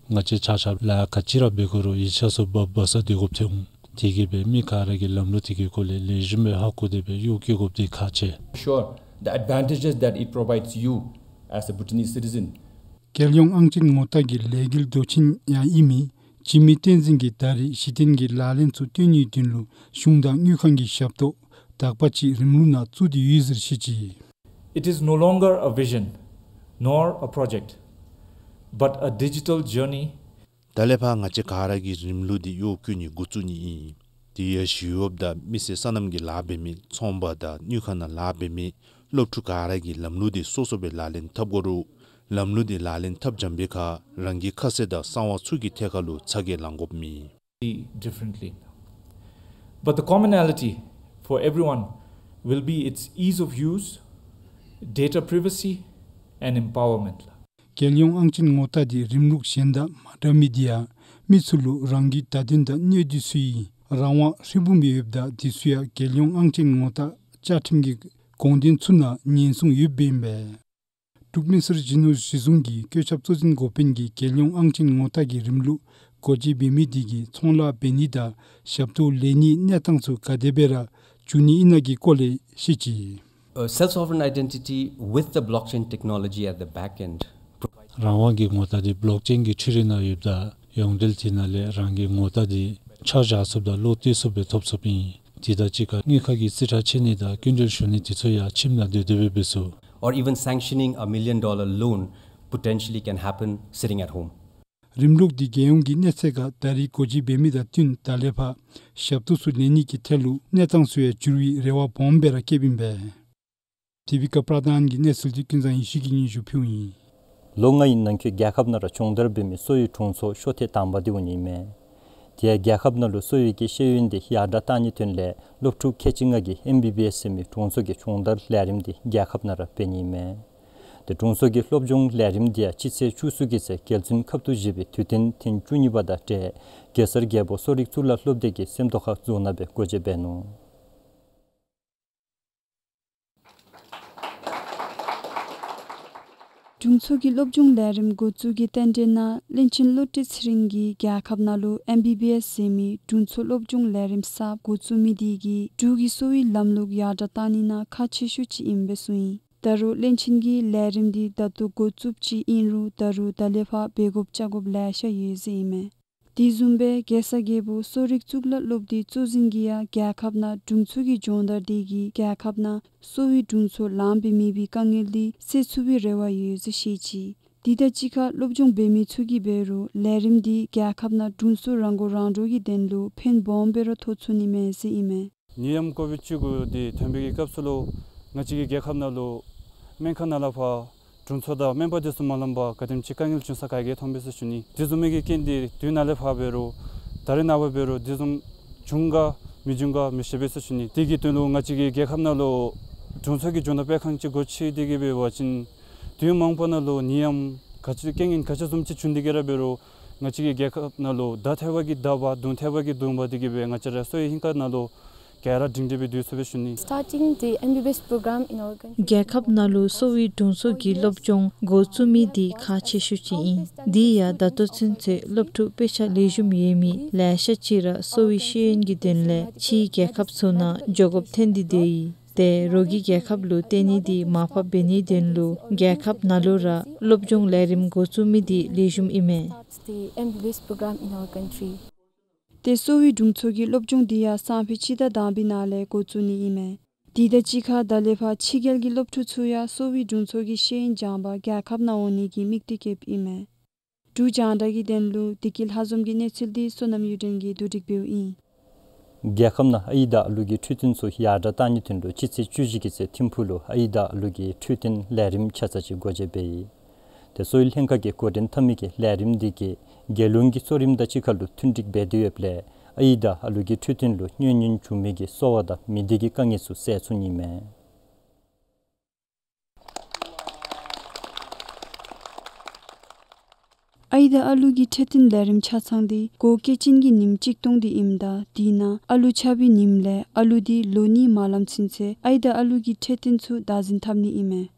ང་བཅས་ཆ་ཁྱབ་ལཱ་ག་ཅི་ར་འབད་དགོ་རུང་ཡིག་ཆ་ཚུ་འབག་འབག་ས་སྡོད་དགོཔ་ཐོན་འོང་། དེ་གིས་སྦེ་མི་ག་ར་གིས་ལམ་ལུགས་དེ་གི་སྐོར་ལས་ལེགས་ཤོམ་སྦེ་ཧ་གོ་སྟེ་སྦེ་གཡོག་བཀོལ་དགོཔ་འདི་ཁག་ཆེ། Sure, the advantages that it provides you as a Bhutanese citizen. རྒྱལ་ཡོངས་ཨང་ཅན་ངོ་རྟགས་ཀྱི་ལས་འགུལ་མདོ་ཆེན་ཡང་ཨིན་མི་འཇིགས་མེད་བསྟན་འཛིན་གྱིས་ད་རེས་གཞི་རྟེན་གྱི་ལག་ལེན་ཚུ་སྟོན་ནིའི་དོན་ལུ་གཞུང་དང་དངུལ་ཁང་གི་ཞབས་ཏོག་དག་པ་ཅིག་རིམ་ལུགས་ནང་བཙུགས་ཏེ་ཡོད་ཟེར་བཤད་ཅི། It is no longer a vision nor a project, but a digital journey. ད་ལས་ཕར་ང་བཅས་ག་ར་གིས་རིམ་ལུགས་འདི་གཡོག་བཀོལ་ནི་འགོ་བཙུགས་ནི་ཨིན། དེ་ཡང་ཞི་གཡོགཔ་དང་མི་སེར་སོ་ནམ་གྱི་ལཱ་འབད་མི་ཚོང་པ་དང་དངུལ་ཁང་ནང་ལཱ་འབད་མི་སློབ་ཕྲུག་ག་ར་གིས་ལམ་ལུགས་འདི་སོ་སོ་སྦེ་ལག་ལེན་འཐབ་དགོ་རུང་ལམ་ལུགས་འདི་ལག་ལེན་འཐབ་འཇམ་པའི་ཁར་རང་གི་ཁ་གསལ་དང་གསང་བ་ཚུ་གི་ཐད་ཁར་ལུ་ཚ་གྱང་ལང་དགོཔ་མེད། Differently. But the commonality for everyone will be its ease of use, data privacy, and empowerment. རྒྱལ་ཡོངས་ཨང་ཅན་ངོ་རྟགས་འདི་རིམ་ལུགས་གཞན་དང་མ་འདྲ་མི་འདི་ཡང་མི་ཚུ་ལུ་རང་གི་བརྡ་དོན་དང་གནད་དུ་ཚུད་རང་དབང་ཧྲིལ་བུམ་ཡོདཔ་ད་འདི་ཚུ་ཡང་རྒྱལ་ཡོངས་ཨང་ཅན་ངོ་རྟགས་བཅའ་ཁྲིམས་ཀྱི་དགོངས་དོན་ཚུ་ནང་ཉེན་སྲུང་ཡོདཔ་ཨིན་པས། འབྲུག་མི་སེར་སྤྱི་ནོར་གཞི་བཟུང་གི་བཀོད་ཁྱབ་གཙོ་འཛིན་འགོ་དཔོན་གྱིས་རྒྱལ་ཡོངས་ཨང་ཅན་ངོ་རྟགས་ཀྱི་རིམ་ལུགས་འགོ་འབྱེད་འབད་མི་དེ་གིས་ཚོང་ལཱ་འབད་ནི་དང་ཞབས་ཏོག་ལེན་ནིའི་གནས་སྟངས་ཚུ་ག་དེ་སྦེ་ར་འགྱུར་ནི་ཨིན་ན་གི་སྐོར་ལས་བཤད་ཅི། A self-sovereign identity with the blockchain technology at the back end provides རང་དབང་གི་ངོ་རྟགས་འདི་བོ་ལོག་ཅེན་གྱི་འཕྲུལ་རིག་ནང་ཡོདཔ་ད་ཡོངས་འབྲེལ་དེ་ནང་ལས་རང་གི་ངོ་རྟགས་འདི་ཆ་བཞག་ཚུགསཔ་དང་ལོག་སྟེར་ཚུགསཔ་སྦེ་ཐོབ་ཚུགསཔ་ཨིན། དེ་དང་གཅིག་ཁར་དངུལ་ཁང་གི་རྩིས་ཁྲ་ཕྱེ་ནི་དང་སྐྱིན་འགྲུལ་ཞུ་ནི་དེ་ཚུ་ཡང་ཁྱིམ་ནང་སྡོད་སྡོདཔ་སྦེ་འབད་ཚུགས། Or even sanctioning a million dollar loan potentially can happen sitting at home. རིམ་ལུགས་འདི་རྒྱལ་ཡོངས་ཀྱི་གནས་ཚད་ཁར་ད་རེས་འགོ་འབྱེད་འབད་མི་དང་བསྟུན་ད་ལས་ཕར་ཞབས་ཏོག་ཚུ་ལེན་ནི་གི་ཐད་ལུ་གནས་སྟངས་ཚུ་ཡང་འགྱུར་བའི་རེ་བ་སྦོམ་སྦེ་ར་བསྐྱེདཔ་ཨིན་པས། དེ་བི་ཀ་པྲ་དཱན་གྱི་གནས་ཚུལ་འདི་ཀུན་བཟང་ཡེ་ཤེས་ཀྱིས་སྙན་ཞུ་ཕུལཝ་ཨིན། ལོ་ལྔའི་ནང་འཁོད་རྒྱལ་ཁབ་ནང་ར་སྦྱོང་བརྡར་འབད་མི་གསོ་བའི་དྲུང་འཚོ་ཤོག་ཐེངས་དང་པ་འདི་འོང་ནི་ཨིན་མས། དེ་ཡང་རྒྱལ་ཁབ་ནང་ལུ་གསོ་བའི་གི་ཤེས་ཡོན་འདི་ཡར་དྲག་བཏང་ནིའི་དོན་ལས་སློབ་ཕྲུག་ཁལ་གཅིག་ལྔ་གིས་ཨེམ་བི་བི་ཨེསི་ཟེར་མི་དྲུང་འཚོ་གི་སྦྱོང་བརྡར་ལས་རིམ་འདི་རྒྱལ་ཁབ་ནང་ར་འབད་ནི་ཨིན་མས། དེ་དྲུང་འཚོ་གི་སློབ་སྦྱོང་ལས་རིམ་འདི་ཡང་སྤྱི་ཚེས་བཅུ་གསུམ་གྱི་ཚེ་རྒྱལ་བཙུན་ཁབ་ཏུ་བཞེས་པའི་དུས་སྟོན་ཐེངས་བཅུ་གཉིས་པ་དང་འབྲེལ་གེ་སར་རྒྱལ་པོ་གསོ་རིག་གཙུག་ལག་སློབ་སྡེ་གི་སེམས་རྟོགས་ཁ་རྫོང་ནང་སྦེ་འགོ་འབྱེད་འབད་ནུག། དྲུང་འཚོ་གི་སློབ་སྦྱོང་ལས་རིམ་འགོ་བཙུགས་ཀྱི་རྟེན་འབྲེལ་ནང་བློན་ཆེན་བློ་གྲོས་ཚེ་རིང་གིས་རྒྱལ་ཁབ་ནང་ལུ་ཨེམ་བི་བི་ཨེསི་ཟེར་མི་དྲུང་འཚོ་སློབ་སྦྱོང་ལས་རིམ་གསརཔ་འགོ་བཙུགས་མི་དེ་གིས་འབྲུག་གི་གསོ་བའི་ལམ་ལུགས་ཡར་དྲག་བཏང་ནི་ནང་ཁག་ཆེ་ཤོས་ཅིག་ཨིན་པས་གསུངས་ཡི། ད་རུང་བློན་ཆེན་གྱིས་ལས་རིམ་འདི་ད་ལྟོ་འགོ་བཙུགསཔ་ཅིག་ཨིན་རུང་ད་རུང་ད་ལས་ཕར་འབད་དགོཔ་བཅའ་དགོཔ་ལེ་ཤ་ཡོད་ཟེར་ཨིན་མས། དེ་བཟུམ་སྦེ་གེ་སར་རྒྱལ་པོ་གསོ་རིག་གཙུག་ལག་སློབ་སྡེའི་གཙོ་འཛིན་གྱིས་ཡང་རྒྱལ་ཁབ་ནང་དྲུང་འཚོ་གི་སྦྱོང་བརྡར་དེ་གིས་རྒྱལ་ཁབ་ནང་གསོ་བའི་དྲུང་འཚོ་ལངམ་སྦེ་མེད་པའི་དཀའ་ངལ་དེ་སེལ་ཚུགས་པའི་རེ་བ་ཡོད་ཟེར་བཤད་ཅི། དེ་དང་གཅིག་ཁར་སློབ་སྦྱོང་འབད་མི་ཚུ་གིས་འབད་རུང་ལས་རིམ་དེ་རྒྱལ་ཁབ་ནང་དྲུང་འཚོ་རང་མགོ་རང་འདྲོངས་ཀྱི་དོན་ལུ་ཕན་སྦོམ་སྦེ་ར་ཐོགས་ཚུགས་ནི་མས་ཟེར་ཨིན་མས། ནད་ཡམས་ཀོ་བིཌ་བཅུ་དགུ་འདི་ཐོན་པའི་གི་སྐབས་སུ་ལུ་ང་བཅས་ཀྱི་རྒྱལ་ཁབ་ནང་ལུ་སྨན་ཁང་ནང་ལས་ཕར་དྲུང་འཚོ་དང་སྨན་པ་དེ་ཚུ་མ་ལངམ་པར་ག་དེམ་ཅིག་དཀའ་ངལ་བྱུང་ས་ག་གིས་མཐོང་པས་ཟེར་ཞུ་ནི། དེ་བཟུམ་མའི་གི་རྐྱེན་འདི་དུས་ནཱ་ལས་ཕར་འབད་རུང་ད་རེས་ནངས་པ་འབད་རུང་དེ་བཟུམ་བྱུང་ག་མི་བྱུང་ག་མི་ཤེས་པས་ཟེར་ཞུ་ནི། དེ་གི་དོན་ལུ་ང་བཅས་ཀྱི་རྒྱལ་ཁབ་ནང་ལུ་དྲུང་འཚོ་གི་སྦྱོང་བརྡར་སྤེལ་ཁང་ཅིག་སྒོ་ཕྱེ་སྟེ་གི་འབད་བ་ཅིན་དུས་མང་པོ་ནང་ལུ་ནད་ཡམས་ག་ཅི་རྐྱེན་ངན་ག་ཅི་བཟུམ་ཅིག་བྱུང་སྟེ་གི་ར་འབད་རུང་ང་བཅས་ཀྱི་རྒྱལ་ཁབ་ནང་ལུ་ད་ཐལ་བ་གིས་ད་འབག་དུང་ཐལ་བ་གིས་དུང་འབག་སྟེ་གི་སྦེ་ང་བཅས་ར་གསོ་བའི་ཧིང་ཁར་ནང་ལུ་ ག་ར་སྒྲིང་སྒྲི་སྦེ་སྡོད་ཚུགས་པའི་ཤུལ་ནི། Starting the M B B S program in our country. རྒྱལ་ཁབ་ནང་ལུ་གསོ་བའི་དྲུང་འཚོ་གི་སློབ་སྦྱོང་འགོ་བཙུགས་མི་འདི་ཁག་ཆེ་ཤོས་ཅིག་ཨིན། དེ་ཡང་ད་ལྟོ་ཚུན་ཚོད་སློབ་ཕྲུག་དཔེ་ཆ་ལེགས་ཤོམ་ཡོད་མི་ལེ་ཤ་ཅིག་ར་གསོ་བའི་ཤེས་ཡོན་གྱི་དོན་ལས་ཕྱིའི་རྒྱལ་ཁབ་ཚུ་ནང་འགྱོ་དགོཔ་ཐོན་ཏེ་སྡོད་ཡི། ཏེ་རོགས་ཀྱི་རྒྱལ་ཁབ་ལུ་བཏོན་ནི་འདི་མར་ཕབ་འབད་ནིའི་དོན་ལུ་རྒྱལ་ཁབ་ནང་ལུ་ར་སློབ་སྦྱོང་ལས་རིམ་འགོ་བཙུགས་མི་འདི་ལེགས་ཤོམ་ཨིན་མས། Starts the M B B S program in our country. ཏེ་གསོ་བའི་དྲུང་འཚོ་གི་སློབ་སྦྱོང་འདི་ཡང་སང་ཕོད་སྤྱི་ཟླ་དང་པའི་ནང་ལས་འགོ་བཙུགས་ནི་ཨིན་མས། དེ་དང་གཅིག་ཁར་ད་ལས་ཕར་ཕྱི་རྒྱལ་གྱི་སློབ་ཕྲུག་ཚུ་ཡང་གསོ་བའི་དྲུང་འཚོ་གི་ཤེས་ཡོན་སྦྱང་པར་རྒྱལ་ཁབ་ནང་འོང་ནི་གི་དམིགས་གཏད་བསྐྱེདཔ་ཨིན་མས། འབྲུག་རྒྱང་བསྒྲགས་ཀྱི་དོན་ལུ་བདེ་སྐྱིད་ལྷ་འཛོམས་ཀྱི་གནས་ཚུལ་འདི་བསོད་ནམས་གཡུ་སྒྲོན་གྱིས་བསྡུ་སྒྲིག་འབདཝ་ཨིན། རྒྱལ་ཁབ་ནང་ཨའི་དང་ཨ་ལུ་གི་འཕྲོད་བསྟེན་ཚུ་ཡར་དྲག་གཏང་ནིའི་དོན་ལུ་སྤྱི་ཚེས་བཅུ་བཞི་གི་ཚེ་ཐིམ་ཕུག་ལུ་ཨའི་དང་ཨ་ལུ་གི་འཕྲོད་བསྟེན་ལས་རིམ་ཆ་ཚང་ཅིག་སྒོ་འབྱེད་འབད་ཡི། ཏེ་གསོ་བའི་ལྷན་ཁག་གིས་འགོ་འདྲེན་འཐབ་མི་གི་ལས་རིམ་འདི་གིས་རྒྱལ་ཡོངས་ཀྱི་གཙོ་རིམ་དང་གཅིག་ཁར་ལུ་མཐུན་སྒྲིག་འབད་དེ་ཡོདཔ་ལས་ཨའི་དང་ཨ་ལུ་གི་འཕྲོད་བསྟེན་ལུ་གནོད་ཉེན་བྱུང་མི་གི་གསོ་བ་དང་མི་སྡེ་གི་དཀའ་ངལ་ཚུ་སེལ་ཚུགས་ནི་མས། ཨའི་དང་ཨ་ལུ་གི་འཕྲོད་བསྟེན་ལས་རིམ་ཆ་ཚང་འདི་འགོ་བཀོད་ཅན་གྱི་ཉིནམ་གཅིག་སྟོང་འདི་ཨིནམ་ད་དེ་ནང་ཨ་ལུ་ཆགས་པའི་ཉིནམ་ལས་ཨ་ལུ་འདི་ལོ་གཉིས་མ་ལངམ་ཚུན་ཚོད་ཨའི་དང་ཨ་ལུ་གི་འཕྲོད་བསྟེན་ཚུ་བདག་འཛིན་འཐབ་ནི་ཨིན་མས།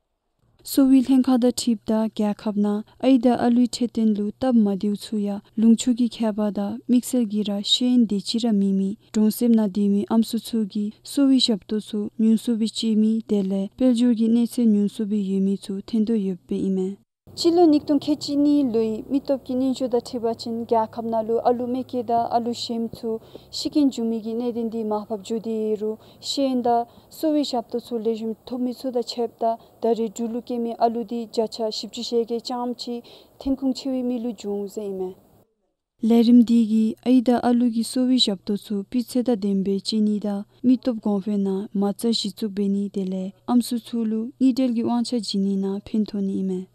གསོ་བའི་ལྷན་ཁག་དང་འཁྲིལཝ་ད་རྒྱལ་ཁབ་ནང་ཨའི་དང་ཨ་ལུའི་འཕྲོད་བསྟེན་ལུ་སྟབས་མ་བདེཝ་ཚུ་ཡང་ལུང་ཕྱོགས་ཀྱི་ཁྱད་པར་དང་དམིགས་བསལ་གྱིས་ར་ཤེས་ཡོན་དེ་ཅིག་ར་མེད་མི་གྲོང་གསེབ་ནང་སྡོད་མི་ཨམ་སྲུ་ཚུ་གིས་གསོ་བའི་ཞབས་ཏོག་ཚུ་ཉུང་སུ་སྦེ་སྤྱོད་མི་དེ་ལས་དཔལ་འབྱོར་གྱི་གནས་ཚད་ཉུང་སུ་སྦེ་ཡོད་མི་ཚུ་ཐོན་དོ་ཡོདཔ་ཨིན་མས། སྤྱི་ལོ་ཉིས་སྟོང་ཁལ་གཅིག་གཉིས་ལོའི་མི་སྟོབས་ཀྱི་སྙན་ཞུ་དང་འཁྲིལ་བ་ཅིན་རྒྱལ་ཁབ་ནང་ལུ་ཨ་ལུ་མེ་སྐྱེས་དང་ཨ་ལུ་ཤེམ་ཚུ་ཤི་རྐྱེན་འབྱུང་མི་གི་གནད་དོན་འདི་མར་ཕབ་འགྱོ་སྟེ་ཡོད་རུང་ཤེས་ཡོན་དང་གསོ་བའི་ཞབས་ཏོག་ཚུ་ལེགས་ཤོམ་ཐོབ་མི་ཚུ་དང་ཕྱདཔ་ད་ད་རེས་འབྲུག་ལུ་སྐྱེས་མི་ཨ་ལུ་འདི་བརྒྱ་ཆ་བཞི་བཅུ་ཞེ་བརྒྱད་ཙམ་ཅིག་ཐོན་ཁུངས་ཆེ་བའི་མི་ལུ་འབྱུང་ཟེར་ཨིན་མས། ལས་རིམ་འདི་གིས་ཨའི་དང་ཨ་ལུ་གི་གསོ་བའི་ཞབས་ཏོག་ཚུ་སྤུས་ཚད་དང་ལྡནམ་སྦེ་སྤྱོད་ནི་དང་མི་སྟོབས་གོང་འཕེལ་ནང་མ་རྩ་གཞི་བཙུགས་འབད་ནི་དེ་ལས་ཨམ་སྲུ་ཚུ་ལུ་དངུལ་འབྲེལ་གྱི་དབང་ཆ་བྱིན་ནི་ནང་ཕན་ཐོགས་ནི་ཨིན་མས།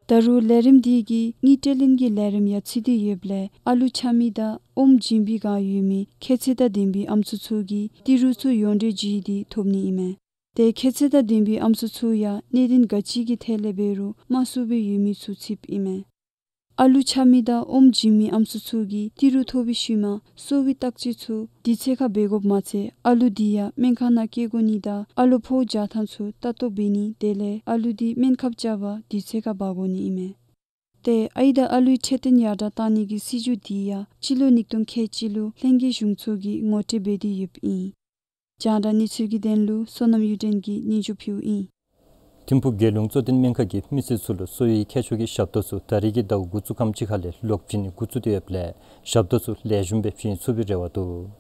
ད་རུང་ལས་རིམ་འདི་གིས་དངུལ་འབྲེལ་ལེན་གྱི་ལས་རིམ་ཡང་ཚུད་དེ་ཡོདཔ་ལས་ཨ་ལུ་ཆགས་མི་དང་ཨོམ་བྱིན་པའི་བསྒང་ཡོད་མི་ཁྱད་ཚད་དང་ལྡན་པའི་ཨམ་སྲུ་ཚུ་གིས་ཏི་རུ་ཚུ་ཡོངས་འབྲེལ་བརྒྱུད་དེ་ཐོབ་ནི་ཨིན་མས། ཏེ་ཁྱད་ཚད་དང་ལྡན་པའི་ཨམ་སྲུ་ཚུ་ཡང་གནད་དོན་ག་ཅི་གི་ཐད་ལས་འབད་རུང་དམའ་སུ་སྦེ་ཡོད་མི་ཚུ་ཚུདཔ་ཨིན་མས། ཨ་ལུ་ཆགས་མི་དང་ཨོམ་བྱིན་མི་ཨམ་སྲུ་ཚུ་གིས་ཏི་རུ་ཐོབ་པའི་ཤུལ་མ་གསོ་བའི་བརྟག་དཔྱད་ཚུ་དུས་ཚོད་ཁར་འབད་དགོཔ་མ་ཚད་ཨ་ལུ་འདི་ཡང་སྨན་ཁང་ནང་སྐྱེལ་དགོ་ནི་དང་ཨ་ལོ་ཕོཝ་རྒྱག་ཐངས་ཚུ་ལྟ་རྟོག་འབད་ནི་དེ་ལས་ཨ་ལུ་འདི་སྨན་ཁབ་རྐྱབ་པར་དུས་ཚོད་ཁར་འབག་དགོ་ནི་ཨིན་མས། ཏེ་ཨའི་དང་ཨ་ལུའི་འཕྲོད་བསྟེན་ཡར་དྲག་གཏང་ནི་གི་སྲིད་བྱུས་འདི་ཡང་སྤྱི་ལོ་ཉིས་སྟོང་ཁལ་གཅིག་ལུ་ལྷན་རྒྱས་གཞུང་ཚོགས་ཀྱིས་ངོ་སྤྲོད་འབད་དེ་ཡོདཔ་ཨིན། རྒྱང་བསྒྲགས་གནས་ཚུལ་གྱི་དོན་ལུ་བསོད་ནམས་གཡུ་སྒྲོན་གྱིས་སྙན་ཞུ་ཕུལཝ་ཨིན། ཐིམ་ཕུག་རྒྱལ་ཡོངས་གཙོ་བསྟེན་སྨན་ཁང་གིས་མི་སེར་ཚུ་ལུ་གསོ་བའི་ཁྱད་ཆོས་ཀྱི་ཞབས་ཏོག་ཚུ་ད་རེས་ཀྱི་ཟླཝ་འགོ་བཙུགས་ཁམས་ཅིག་ཁ་ལས་ལོག་བྱིན་ནི་འགོ་བཙུགས་ཏེ་ཡོདཔ་ལས་ཞབས་ཏོག་ཚུ་ལེགས་ཤོམ་སྦེ་བྱིན་ཚུགས་པའི་རེ་བ་འདུག།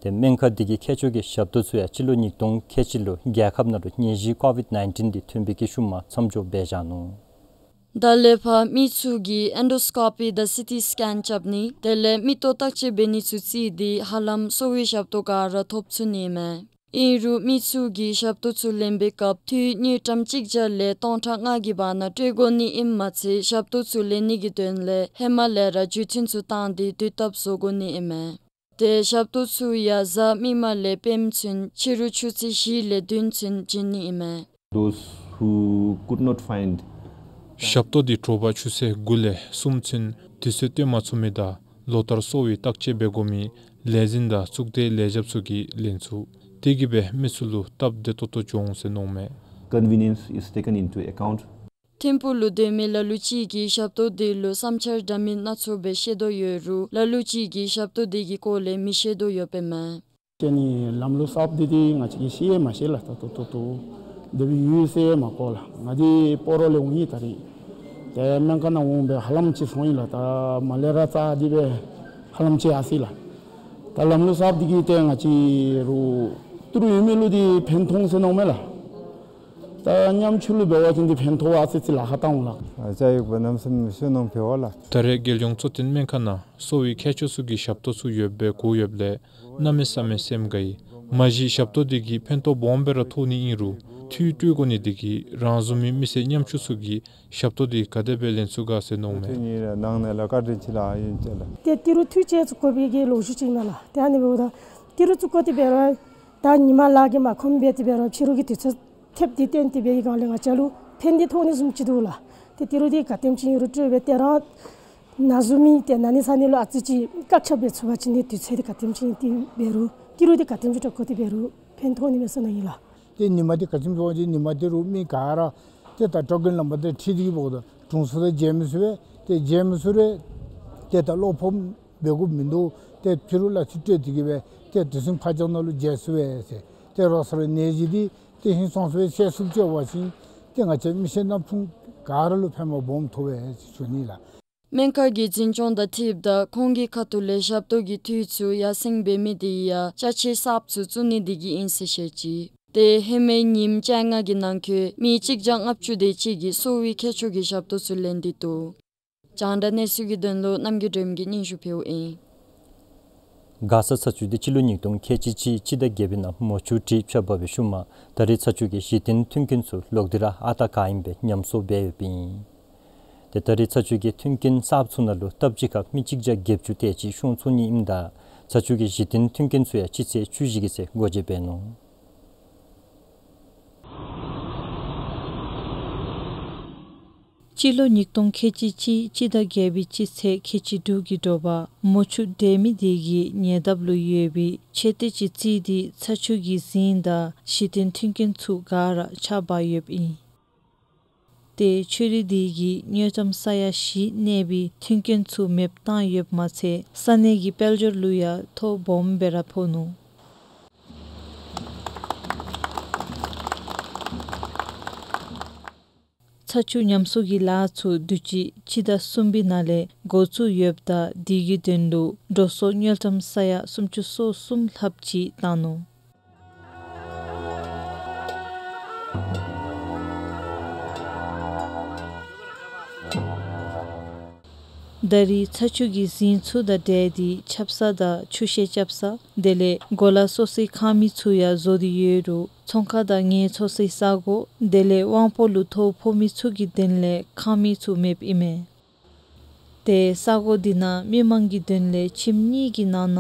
ཏེ་སྨན་ཁང་འདི་གིས་ཁྱད་ཆོས་ཀྱི་ཞབས་ཏོག་ཚུ་ཡང་སྤྱི་ལོ་ཉིས་སྟོང་ཁལ་གཅིག་ལུ་རྒྱལ་ཁབ་ནང་ལུ་ནད་གཞི་ཀོ་ཝིཌ་ནའིན་ཊིན་འདི་ཐོན་པའི་ཤུལ་མ་མཚམས་འཇོག་འབད་བཞག་ནུག། ད་ལས་ཕར་མི་ཚུ་གིས་ཨེན་ཌོ་སི་ཀོ་པི་དང་སི་ཊི་སི་ཀེན་རྐྱབ་ནི་དེ་ལས་མིག་ཏོ་བརྟག་དཔྱད་འབད་ནི་ཚུ་བརྩིས་ཏེ་ཧ་ལམ་གསོ་བའི་ཞབས་ཏོག་ག་ར་ཐོབ་ཚུགས་ནི་མས། ཨིན་རུང་མི་ཚུ་གིས་ཞབས་ཏོག་ཚུ་ལེན་པའི་སྐབས་འཐུས་དངུལ་ཀྲམ་གཅིག་བརྒྱ་ལས་སྟོང་ཕྲག་ལྔ་གི་བར་ན་སྤྲོད་དགོ་ནི་ཨིནམ་མ་ཚད་ཞབས་ཏོག་ཚུ་ལེན་ནི་གི་དོན་ལས་ཧེ་མ་ལས་ར་བརྒྱུད་འཕྲིན་ཚུ་བཏང་སྟེ་དུས་བཏབ་བཟོ་དགོ་ནི་ཨིན་མས། ཏེ་ཞབས་ཏོག་ཚུ་ཡང་གཟའ་མིག་དམར་ལས་སྤེནམ་ཚུན་ཕྱི་རུ་ཆུ་ཚོད་བཞི་ལས་བདུན་ཚུན་བྱིན་ནི་ཨིན་མས། Those who could not find ཞབས་ཏོག་འདི་དྲོ་པ་ཆུ་ཚོད་དགུ་ལས་གསུམ་ཚུན་དུས་ཚོད་བཏོན་མ་ཚུགས་མི་དང་ལོ་ལྟར་གསོ་བའི་བརྟག་དཔྱད་འབད་དགོ་མི་ལས་འཛིན་དང་གཙུག་སྡེའི་ལས་བྱེདཔ་ཚུ་གིས་ལེན་ཚུགས། དེ་གིས་སྦེ་མི་ཚུ་ལུ་སྟབས་བདེ་ཏོག་ཏོ་འགྱོ་འོང་ཟེར་མནོཝ་མས། Convenience is taken into account. ཐིམ་ཕུག་ལུ་སྡོད་མི་ལ་ལུ་ཅིག་གིས་ཞབས་ཏོག་འདི་ལུ་བསམ་འཆར་འདྲ་མིན་སྣ་ཚོགས་སྦེ་བཤད་དོ་ཡོད་རུང་ལ་ལུ་ཅིག་གིས་ཞབས་ཏོག་འདི་གི་སྐོར་ལས་མི་ཤེས་དོ་ཡོདཔ་ཨིན་མས། ཁྱེད་ནི་ལམ་ལུགས་གསརཔ་འདི་འདི་ང་བཅས་ཀྱིས་ཤེས་ཡང་མ་ཤེས་ལགས། ད་ལྟོ་ལྟོ་ལྟོ་དེ་སྦེ་ཡོད་ཟེར་མ་གོ་ལགས། ང་འདི་སྤ་རོ་ལས་འོང་ཡི། ད་རེས་ཏེ་སྨན་ཁང་ནང་འོང་སྦེ་ཧ་ལམ་ཅིག་སོང་ཡི་ལགས། ད་མ་ལས་ར་རྩ་འདི་སྦེ་ཧ་ལམ་ཅིག་ཡར་སོ་ཡི་ལགས། ད་ལམ་ལུགས་གསརཔ་འདི་གིས་ཏེ་ང་བཅས་རུང་ཏི་རུ་ཡོད་མི་ལུ་འདི་ཕན་ཐོགས་ཟེར་མནོཝ་མས་ལགས། ད་ཉམ་ཆུང་ལུ་འབད་བ་ཅིན་འདི་ཕན་ཐོགས་པ་ཨ་ཙི་ཅིག་ལཱ་ཁག་བཏང་འོང་ལགས། ཨ་ཅག་ཡོད་པ་གནམ་མེད་ས་མེད་ཤུལ་ནང་འབད་བ་ལགས། ད་རེས་རྒྱལ་ཡོངས་གཙོ་བསྟེན་སྨན་ཁང་ནང་གསོ་བའི་ཁྱད་ཆོས་ཚུ་གི་ཞབས་ཏོག་ཚུ་ཡོདཔ་སྦེ་གོ་ཡོདཔ་ལས་གནམ་མེད་ས་མེད་སེམས་དགའ་ཡི། མ་གཞི་ཞབས་ཏོག་འདི་གིས་ཕན་ཐོགས་སྦོམ་སྦེ་ར་ཐོགས་ནི་ཨིན་རུང་འཐུས་སྤྲོད་དགོ་ནི་འདི་གིས་རང་བཟུམ་མའི་མི་སེར་ཉམ་ཆུང་ཚུ་གིས་ཞབས་ཏོག་འདི་ག་དེ་སྦེ་ལེན་ཚུགས་ག་ཟེར་མནོཝ་མས། འཐུས་ནི་ར་ནང་ན་ལས་བཀའ་དྲིན་ཆེ་ལགས་ཨིན་ཅི་ལགས། ཏེ་ཏི་རུ་འཐུས་ཅིག་བཙུགས་དགོ་པའི་གི་ལོ་རྒྱུས་ཅིག་ཨིན་ན་ལགས། ཏེ་ཨ་ནི་འབདཝ་ད་ཏི་རུ་བཙུགས་དགོ་སྟེ་འབད་རུང་ད་ཉིན་མ་ལཱ་གིས་མ་ཁོམ་སྦེ་དེ་འབད་རུང་ཕྱི་རུ་གི་དུས་ཚོད་ཐེབས་ཏེ་བཏོན་ཏེ་འབད་བའི་སྒང་ལས་ང་བཅས་ལུ་ཕན་བདེ་ཐོགས་ནི་བཟུམ་ཅིག་འདུག་ལགས། ཏེ་ཏི་རུ་འདི་ག་དེམ་ཅིག་ཨིན་རུང་སྤྲོད་སྦེ་ཏེ་རང་ན་ཟུག་མི་ཏེ་ན་ནི་ཚ་ནི་ལུ་ཨ་ཙི་ཅིག་བཀག་ཆ་འབད་ཚུགས་པ་ཅིན་ཏེ་དུས་ཚོད་འདི་ག་དེམ་ཅིག་ཨིན་ཏེ་འབད་རུང་ ཏི་རུ་འདི་ག་དེམ་ཅིག་དྲག་དགོ་དེ་འབད་རུང་ཕན་ཐོགས་ནི་མས་ཟེར་མནོ་ཡི་ལགས། ཏེ་ཉིནམ་འདི་ག་ཅི་སྨོ་ཟེར་བ་ཅིན་ཉིནམ་འདི་རུ་མི་ག་ར་ཏེ་ད་ཊོ་ཀེན་ལམ་འདི་ཁྲིད་དེ་གིས་འབདཝ་ད་དྲུང་འཚོ་དང་མཇལ་མི་ཚུགས་པས། ཏེ་མཇལ་མི་ཚུགས་རུང་ཏེ་ད་བློ་ཕམ་འབད་དགོཔ་མིན་འདུག། ཏེ་ཕྱི་རུ་གླ་ཆ་སྤྲོད་དེ་གིས་སྦེ་ཏེ་དུས་ཚོད་ཕར་ཕྱོགས་ནང་ལུ་མཇལ་ཚུགས་པས་ཟེར། ཏེ་རོགས་ཚུ་ལུ་ནད་གཞི་འདི་ཏེ་ཧིང་སངས་ས་སྦེ་བཤད་ཚུགསཔ་ཅིག་འབད་བ་ཅིན་ཏེ་ང་བཅས་མི་སེར་ནང་ཕུང་ག་ར་ལུ་ཕན་པ་སྦོམ་ཐོབ་པས་ཟེར་ཞུ་ནི་ལགས། སྨན་ཁང་གི་འཛིན་སྐྱོང་དང་འཁྲིལཝ་ད་ཁོང་གི་ཁ་ཐུག་ལས་ཞབས་ཏོག་གི་འཐུས་ཚུ་ཡར་སེང་འབད་མི་དེ་ཡང་ཅ་ཆས་གསརཔ་ཚུ་བཙུགས་ནི་དེ་གིས་ཨིན་ཟེར་བཤད་ཅི། ཏེ་ཧེ་མའི་ཉིནམ་བཅོ་ལྔ་གི་ནང་འཁོད་མི་གཅིག་བརྒྱ་ལྔ་བཅུ་དེ་ཅིག་གིས་གསོ་བའི་ཁྱད་ཆོས་ཀྱི་ཞབས་ཏོག་ཚུ་ལེན་ཏེ་འདུག། རྒྱང་བསྒྲགས་གནས་ཚུལ་གྱི་དོན་ལུ་རྣམ་རྒྱལ་སྒྲོལམ་གྱིས་སྙན་ཞུ་ཕུལཝ་ཨིན། མགར་ས་ཚ་ཆུ་འདི་སྤྱི་ལོ་ཉིས་སྟོང་ཁལ་གཅིག་གཅིག་སྤྱི་ཟླ་བརྒྱད་པའི་ནང་མོ་ཆུ་དྲི་ཆརཔ་འབབ་པའི་ཤུལ་མ་ད་རེས་ཚ་ཆུ་གི་གཞི་རྟེན་མཐུན་རྐྱེན་ཚུ་ལོག་སྟེ་ར་ཨ་རྟག་ག་ཨིནམ་སྦེ་ཉམས་གསོ་འབད་ཡོདཔ་ཨིན། ཏེ་ད་རེས་ཚ་ཆུ་གི་མཐུན་རྐྱེན་གསརཔ་ཚུ་ནང་ལུ་སྟབས་གཅིག་ཁར་མི་གཅིག་བརྒྱ་བརྒྱད་ཅུ་དེ་ཅིག་ཤོང་ཚུགས་ནི་ཨིནམ་ད་ཚ་ཆུ་གི་གཞི་རྟེན་མཐུན་རྐྱེན་ཚུ་ཡང་སྤྱི་ཚེས་བཅུ་བཞི་གི་ཚེ་སྒོ་འབྱེད་འབད་ནུག། སྤྱི་ལོ་ཉིས་སྟོང་ཁལ་གཅིག་གཅིག་སྤྱི་ཟླ་བརྒྱད་པའི་སྤྱི་ཚེས་ཁལ་གཅིག་དྲུག་གི་དྲོ་པ་མོ་ཆུ་འདྲེས་མི་དེ་གི་ཉེ་འདབས་ལུ་ཡོད་པའི་མཆོད་རྟེན་ཅིག་བརྩིས་ཏེ་ཚ་ཆུ་གི་རྫིང་དང་གཞི་རྟེན་མཐུན་རྐྱེན་ཚུ་ག་ར་ཆརཔ་འབབ་ཡོདཔ་ཨིན། ཏེ་ཆུ་རུད་དེ་གིས་དངུལ་ཀྲམ་ས་ཡ་བཞི་གནས་པའི་མཐུན་རྐྱེན་ཚུ་མེདཔ་བཏང་ཡོདཔ་མ་ཚད་ས་གནས་ཀྱི་དཔལ་འབྱོར་ལུ་ཡང་ཐོ་སྦོམ་སྦེ་ར་ཕོག་ནུག། ཚ་ཆུ་ཉམས་གསོ་གི་ལཱ་ཚུ་དུས་ཅི་སྤྱི་ཟླ་གསུམ་པའི་ནང་ལས་འགོ་བཙུགས་ཡོདཔ་ད་དེ་གི་དོན་ལུ་འགྲོ་སོང་དངུལ་ཀྲམ་ས་ཡ་སུམ་ཅུ་སོ་གསུམ་ལྷགཔ་ཅིག་བཏང་ནུག། ད་རེས་ཚ་ཆུ་གི་རྫིང་ཚུ་དང་འབྲེལ་ཏེ་ཆབ་གསང་དང་ཆུ་ཤེལ་རྐྱབ་ས་དེ་ལས་གོ་ལ་གསོ་སའི་ཁང་མིག་ཚུ་ཡང་བཟོ་སྟེ་ཡོད་རུང་ཚོང་ཁང་དང་ངལ་འཚོ་སའི་ས་སྒོ་དེ་ལས་དབང་པོ་ལུ་ཐོ་ཕོག་མི་ཚུ་གི་དོན་ལས་ཁང་མིག་ཚུ་མེདཔ་ཨིན་མས། ཏེ་ས་སྒོ་དེ་ནང་མི་མང་གི་དོན་ལས་ཁྱིམ་གཉིས་ཀྱི་ནང་ན་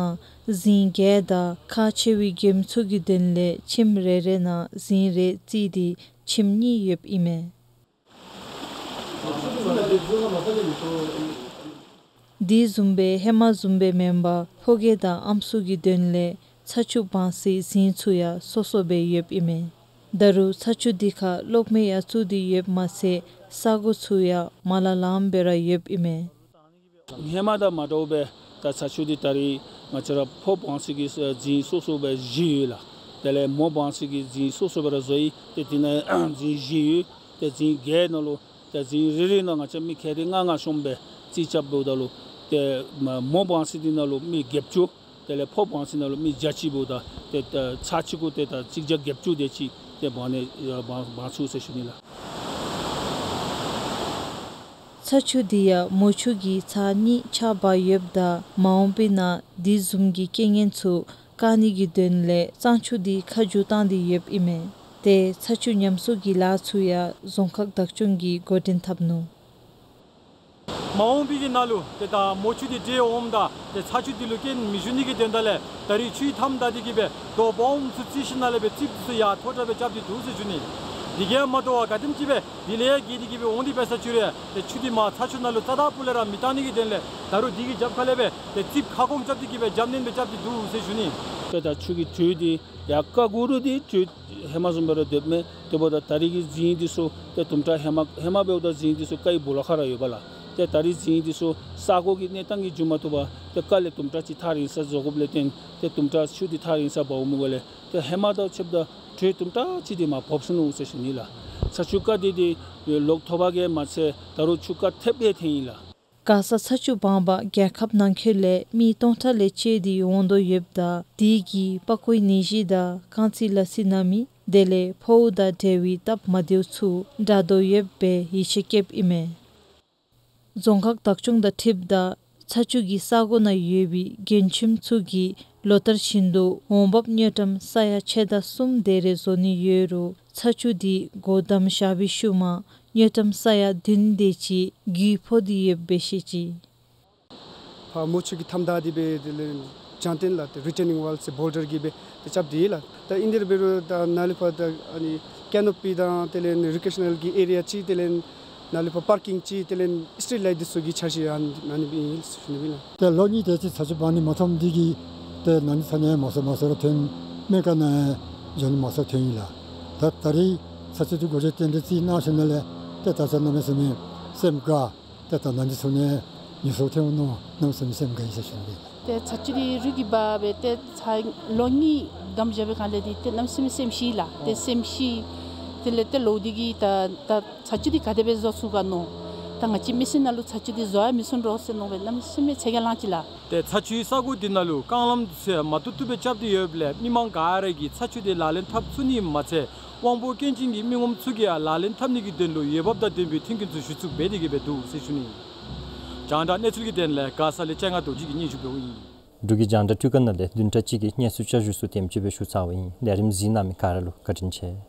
རྫིང་བརྒྱད་དང་ཁག་ཆེ་བའི་མགྱོནམ་ཚུ་གི་དོན་ལས་ཁྱིམ་རེ་རེ་ནང་རྫིང་རེ་བརྩིས་ཏེ་ཁྱིམ་གཉིས་ཡོདཔ་ཨིན་མས། དེ་བཟུམ་སྦེ་ཧེ་མ་བཟུམ་སྦེ་མེན་པར་ཕོ་སྐྱེས་དང་ཨམ་སྲུ་གི་དོན་ལས་ཚ་ཆུ་སྦང་སའི་རྫིང་ཚུ་ཡང་སོ་སོ་སྦེ་ཡོདཔ་ཨིན་མས། ད་རུང་ཚ་ཆུ་དེ་ཁར་གློག་མེ་ཡང་བཙུགས་ཏེ་ཡོདཔ་མ་ཚད་ས་སྒོ་ཚུ་ཡང་མ་ལ་ལངམ་སྦེ་ར་ཡོདཔ་ཨིན་མས། ཧེ་མ་དང་མ་འདྲཝ་སྦེ་ད་ཚ་ཆུ་འདི་ད་རེས་ང་བཅས་ར་ཕོ་སྦང་སའི་གི་རྫིང་སོ་སོ་སྦེ་བཞི་ཡོད་ལགས། དེ་ལས་མོ་སྦང་སའི་གི་རྫིང་སོ་སོ་སྦེ་ར་བཟོ་ཡི། ཏེ་དེ་ནང་རྫིང་བཞི་ཡོད། ཏེ་རྫིང་བརྒྱད་ནང་ལུ་ཏེ་རྫིང་རེ་རེ་ནང་ང་བཅས་མི་ཁལ་རེ་ལྔ་ལྔ་ཤོངམ་སྦེ་རྩིས་རྐྱབ་འབདཝ་ད་ལུ་ཏེ་མོ་སྦང་ས་འདི་ནང་ལུ་མི་བརྒྱད་ཅུ། དེ་ལས་ཕོ་སྦང་ས་ནང་ལུ་མི་བརྒྱ་ཅིག་འབདཝ་ད་ཏེ་ཚར་གཅིག་གུ་ཏེ་ད་གཅིག་བརྒྱ་བརྒྱད་ཅུ་དེ་ཅིག་ཏེ་སྦང་ནི་སྦང་སྦང་ཚུགས་ཟེར་ཞུ་ནི་ལགས། ཚ་ཆུ་འདི་ཡང་མོ་ཆུ་གི་ཚར་གཉིས་ཆརཔ་འབབ་ཡོདཔ་ད་མ་འོངས་པའི་ནང་དེ་བཟུམ་གྱི་རྐྱེན་ངན་ཚུ་བཀག་ནི་གི་དོན་ལས་གཙང་ཆུ་འདི་ཁ་བསྒྱུར་བཏང་སྟེ་ཡོདཔ་ཨིན་མས། ཏེ་ཚ་ཆུ་ཉམས་གསོ་གི་ལཱ་ཚུ་ཡང་རྫོང་ཁག་བདག་སྐྱོང་གིས་འགོ་འདྲེན་འཐབ་ནུག། མ་འོངས་པའི་གི་ནང་ལུ་ཏེ་ད་མོ་ཆུ་འདི་འདྲེས་འོངམ་ད་ཏེ་ཚ་ཆུ་འདི་ལུ་རྐྱེན་མི་ཞུགས་ནི་གི་དོན་དག་ལས་ད་རེས་ཆུའི་མཐའམ་བདའ་སྟེ་གིས་སྦེ་རྡོ་སྦོམ་ཚུ་བརྩིགས་ཞིནམ་ལས་སྦེ་རྩིགཔ་འདི་ཚུ་ཡར་མཐོ་དྲགས་སྦེ་རྐྱབ་སྟེ་འདུག་ཟེར་ཞུ་ནི། དེ་གིས་མ་དོ་བར་ག་དེམ་ཅིག་སྦེ་དེ་ལས་ཡར་རྒས་ཏེ་གིས་སྦེ་འོང་སྟེ་འབད་ས་ཅིག་རུང་ཏེ་ཆུ་འདི་མར་ཚ་ཆུ་ནང་ལུ་རྩ་དང་སྤུ་ལས་ར་མི་བཏང་ནི་གི་དོན་ལས་ད་རུང་དེ་གི་རྒྱབ་ཁ་ལས་སྦེ་ཏེ་རྩིགཔ་ཁ་སྐོང་རྐྱབ་སྟེ་གིས་སྦེ་རྒྱབ་སྣོན་སྦེ་རྐྱབ་སྟེ་འདུག་ཟེར་ཞུ་ནི། ཏེ་ད་ཆུ་གི་དྲོད་འདི་ཡར་བཀག་དགོ་རུང་འདི་དྲོད་ཧེ་མ་བཟུམ་སྦེ་ར་སྡོདཔ་མས། དེ་འབདཝ་ད་ད་རེས་ཀྱི་རྫིང་འདི་ཚུ་ཏེ་དུམ་གྲ་ཧེ་མ་ཧེ་མ་འབདཝ་ད་རྫིང་འདི་ཚུ་རྐའི་སྦོ་ལོགས་ཁར་ར་ཡོདཔ་ལགས། ཏེ་ད་རེས་རྫིང་འདི་ཚུ་ས་སྒོ་གི་གནས་སྟངས་ཀྱིས་འགྱུར་མ་བཏུབ་པར་ཏེ་རྐ་ལས་དུམ་གྲ་ཅིག་ཐག་རིང་ས་བཟོ་དགོཔ་ལས་བརྟེན་ཏེ་དུམ་གྲ་ཆུ་འདི་ཐག་རིང་ས་འབག་འོང་མི་འགོ་ལས་ཏེ་ཧེ་མ་དང་ཕྱདཔ་ད་དྲོད་དུམ་གྲ་ཅིག་འདི་མར་བབས་སོ་ནུག་ཟེར་ཞུ་ནི་ལགས། ཚ་ཆུ་རྐ་འདི་འདི་ལོག་ཐོབ་པ་གིས་མ་ཚད་ད་རུང་ཆུ་རྐ་ཐེབས་སྦེ་འཐོན་ཡི་ལགས། མགར་ས་ཚ་ཆུ་སྦང་པར་རྒྱལ་ཁབ་ནང་འཁོད་ལས་མི་སྟོང་ཕྲག་ལས་བཅད་དེ་འོང་དོ་ཡོདཔ་ད་དེ་གིས་པགས་ཀོའི་ནད་གཞི་དང་རྐང་རྩེད་ལག་རྩེད་ན་མི་དེ་ལས་ཕོཝ་དང་འབྲེལ་བའི་སྟབས་མ་བདེཝ་ཚུ་དྲག་དོ་ཡོདཔ་སྦེ་ཡིད་ཆེས་བསྐྱེདཔ་ཨིན་མས། རྫོང་ཁག་བདག་སྐྱོང་དང་འཁྲིལཝ་ད་ཚ་ཆུ་གི་ས་སྒོ་ནང་ཡོད་པའི་མགྱོནམ་ཁྱིམ་ཚུ་གིས་ལོ་ལྟར་བཞིན་དུ་འོང་འབབ་དངུལ་ཀྲམ་ས་ཡ་ཕྱེད་དང་གསུམ་དེ་རེ་བཟོ་ནི་ཡོད་རུང་ཚ་ཆུ་འདི་སྒོ་བསྡམས་བཞག་པའི་ཤུལ་མ་དངུལ་ཀྲམ་ས་ཡ་བདུན་དེ་ཅིག་རྒུད་ཕོག་སྟེ་ཡོདཔ་སྦེ་བཤད་ཅི། ཕར་མོ་ཆུ་གི་མཐའམ་བདའ་སྟེ་སྦེ་དེ་ལས་རྒྱང་མཐོང་ལགས་ཏེ་རི་ཊེ་ནིང་ཝཱལ་ཟེར་བོལ་ཌར་གྱིས་སྦེ་ཏེ་རྐྱབ་སྟེ་ལགས། ད་ཨིན་དེ་ར་འབད་རུང་ད་ནཱ་ལས་ཕར་ད་ཨ་ནི་ཀེ་ནོ་པི་དང་དེ་ལས་རི་ཀི་རི་ཨེ་ཤ་ནཱལ་གྱི་ཨེ་རི་ཡ་ཅིག་དེ་ལས་ནཱ་ལས་ཕར་པར་ཀིང་ཅིག་དེ་ལས་སི་ཊི་རིཊ་ལའིཊ་འདི་ཚུ་གི་འཆར་གཞི་ཨ་ནི་ཨ་ནི་སྦེ་ཨིན་ཟེར་ཞུ་ནི་ཨིན་ལགས། ད་ལོ་གཉིས་དེ་ཅིག་ཚ་ཆུ་སྦང་ནི་མ་ཐོབ་འདི་གིས་ ཏེ་ནང་འཁོད་ཚུ་ནང་མང་སུ་མང་སུ་ར་ཐོན། སྨན་ཁང་ནང་འགྱོ་ནི་མང་སུ་ཐོན་ཡི་ལགས། ད་ད་རིས་ཚ་ཆུ་འདི་འགོ་འདྲེན་ཏན་ཏན་རྩིས་གནང་ཞིནམ་ལས་ཏེ་ད་ཆ་གནམ་མེད་ས་མེད་སེམས་དགའ། ཏེ་ད་ནང་འཁོད་ཚུ་ནང་ཉུང་སུ་ཐོན་འོང་མནོ་གནམ་མེད་ས་མེད་སེམས་དགའ་ཡི་ཟེར་ཞུ་ནི་ཨིན། ཏེ་ཚ་ཆུ་འདི་རུད་ཀྱིས་འབག་སྦེ་ཏེ་ཚར་ལོ་གཉིས་བསྡམས་བཞག་པའི་སྒང་ལས་འདི་ཏེ་གནམ་མེད་ས་མེད་སེམས་ཤི་ལགས། ཏེ་སེམས་ཤི། དེ་ལས་ཏེ་ལོག་སྟེ་གིས་ད་ད་ཚ་ཆུ་འདི་ག་དེ་སྦེ་བཟོ་ཚུགས་ག་མནོ། ད་ང་བཅས་མི་སེར་ནང་ལུ་ཚ་ཆུ་འདི་བཟོ་ཡང་མི་ཚུགས་འགྱོ་ཟེར་མནོ་སྦེ་གནམ་མེད་ས་མེད་ཚ་གྱང་ལངས་ཅི་ལགས། ཏེ་ཚ་ཆུའི་ས་གོ་འདི་ནང་ལུ་རྐང་ལམ་འདི་ཚུ་ཡང་མ་བཏུབ་བཏུབ་སྦེ་རྐྱབ་སྟེ་ཡོདཔ་ལས་མི་མང་ག་ར་གིས་ཚ་ཆུ་འདི་ལག་ལེན་འཐབ་ཚུགས་ནི་མ་ཚད་དབང་པོ་སྐྱོན་ཅན་གྱི་མི་ངོམ་ཚུ་གིས་ཡང་ལག་ལེན་འཐབ་ནི་གི་དོན་ལུ་འོས་འབབ་དང་ལྡན་པའི་མཐུན་རྐྱེན་ཚུ་ཞུ་ཚུགསཔ་འབད་དེ་གིས་སྦེ་འདུག་ཟེར་ཞུ་ནི། རྒྱང་བསྒྲགས་གནས་ཚུལ་གྱི་དོན་ལས་མགར་ས་ལས་སྤྱན་སྔ་རྡོ་རྗེ་གིས་སྙན་ཞུ་འབདཝ་ཨིན། འབྲུག་གི་རྒྱང་བསྒྲགས་སྒྲིག་ཁང་ནང་ལས་བདུན་ཕྲག་གཅིག་གི་གནས་ཚུལ་བསྐྱར་ཞུ་ཚུ་དེམ་ཅིག་སྦེ་ཞུ་ཚརཝ་ཨིན། ལས་རིམ་གཟིགས་གནང་མི་ག་ར་ལུ་བཀའ་དྲིན་ཆེ།